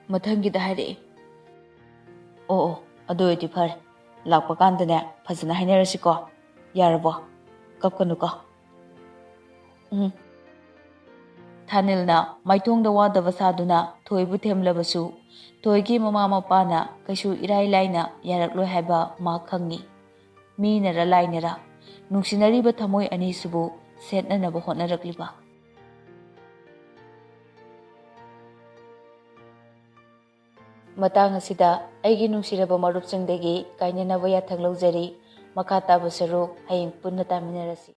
ꯃꯊꯪꯒꯤꯗ ꯍꯥꯏꯔꯛꯑꯦ꯫ ꯑꯣ, ꯑꯣ, ꯑꯗꯨ ꯑꯣꯏꯔꯗꯤ ꯐꯔꯦ꯫ ꯂꯥꯛꯄ ꯀꯥꯟꯗꯅꯦ ꯐꯖꯅ ꯍꯥꯏꯅꯔꯁꯤꯀꯣ꯫ ꯌꯥꯔꯕꯣ? ꯀꯞꯀꯅꯨꯀꯣ꯫" ꯎꯝ꯫ ꯊꯥꯅꯤꯜꯅ ꯃꯥꯏꯊꯣꯡꯗ ꯋꯥꯗꯕ ꯁꯥꯗꯨꯅ ꯊꯣꯏꯕꯨ ꯊꯦꯝꯂꯕꯁꯨ, ꯊꯣꯏꯒꯤ ꯃꯃꯥ ꯃꯄꯥꯅ ꯀꯩꯁꯨ ꯏꯔꯥꯏ ꯂꯥꯏꯅ ꯌꯥꯔꯛꯂꯣꯏ ꯍꯥꯏꯕ ꯃꯥ ꯈꯪꯉꯤ꯫ ꯃꯤꯅꯔ ꯂꯥꯏꯅꯔ ꯅꯨꯡꯁꯤꯅꯔꯤꯕ ꯊꯃꯣꯏ ꯑꯅꯤꯁꯤꯕꯨ ꯁꯦꯠꯅꯅꯕ ꯍꯣꯠꯅꯔꯛꯂꯤꯕ꯫ ꯃꯇꯥꯡ ꯑꯁꯤꯗ ꯑꯩꯒꯤ ꯅꯨꯡꯁꯤꯔꯕ ꯃꯔꯨꯞꯁꯤꯡꯗꯒꯤ ꯀꯥꯏꯅꯅꯕ ꯌꯥꯊꯪ ꯂꯧꯖꯔꯤ꯫ ꯃꯈꯥ ꯇꯥꯕ ꯁꯔꯨꯛ ꯍꯌꯦꯡ ꯄꯨꯟꯅ ꯇꯥꯃꯤꯟꯅꯔꯁꯤ꯫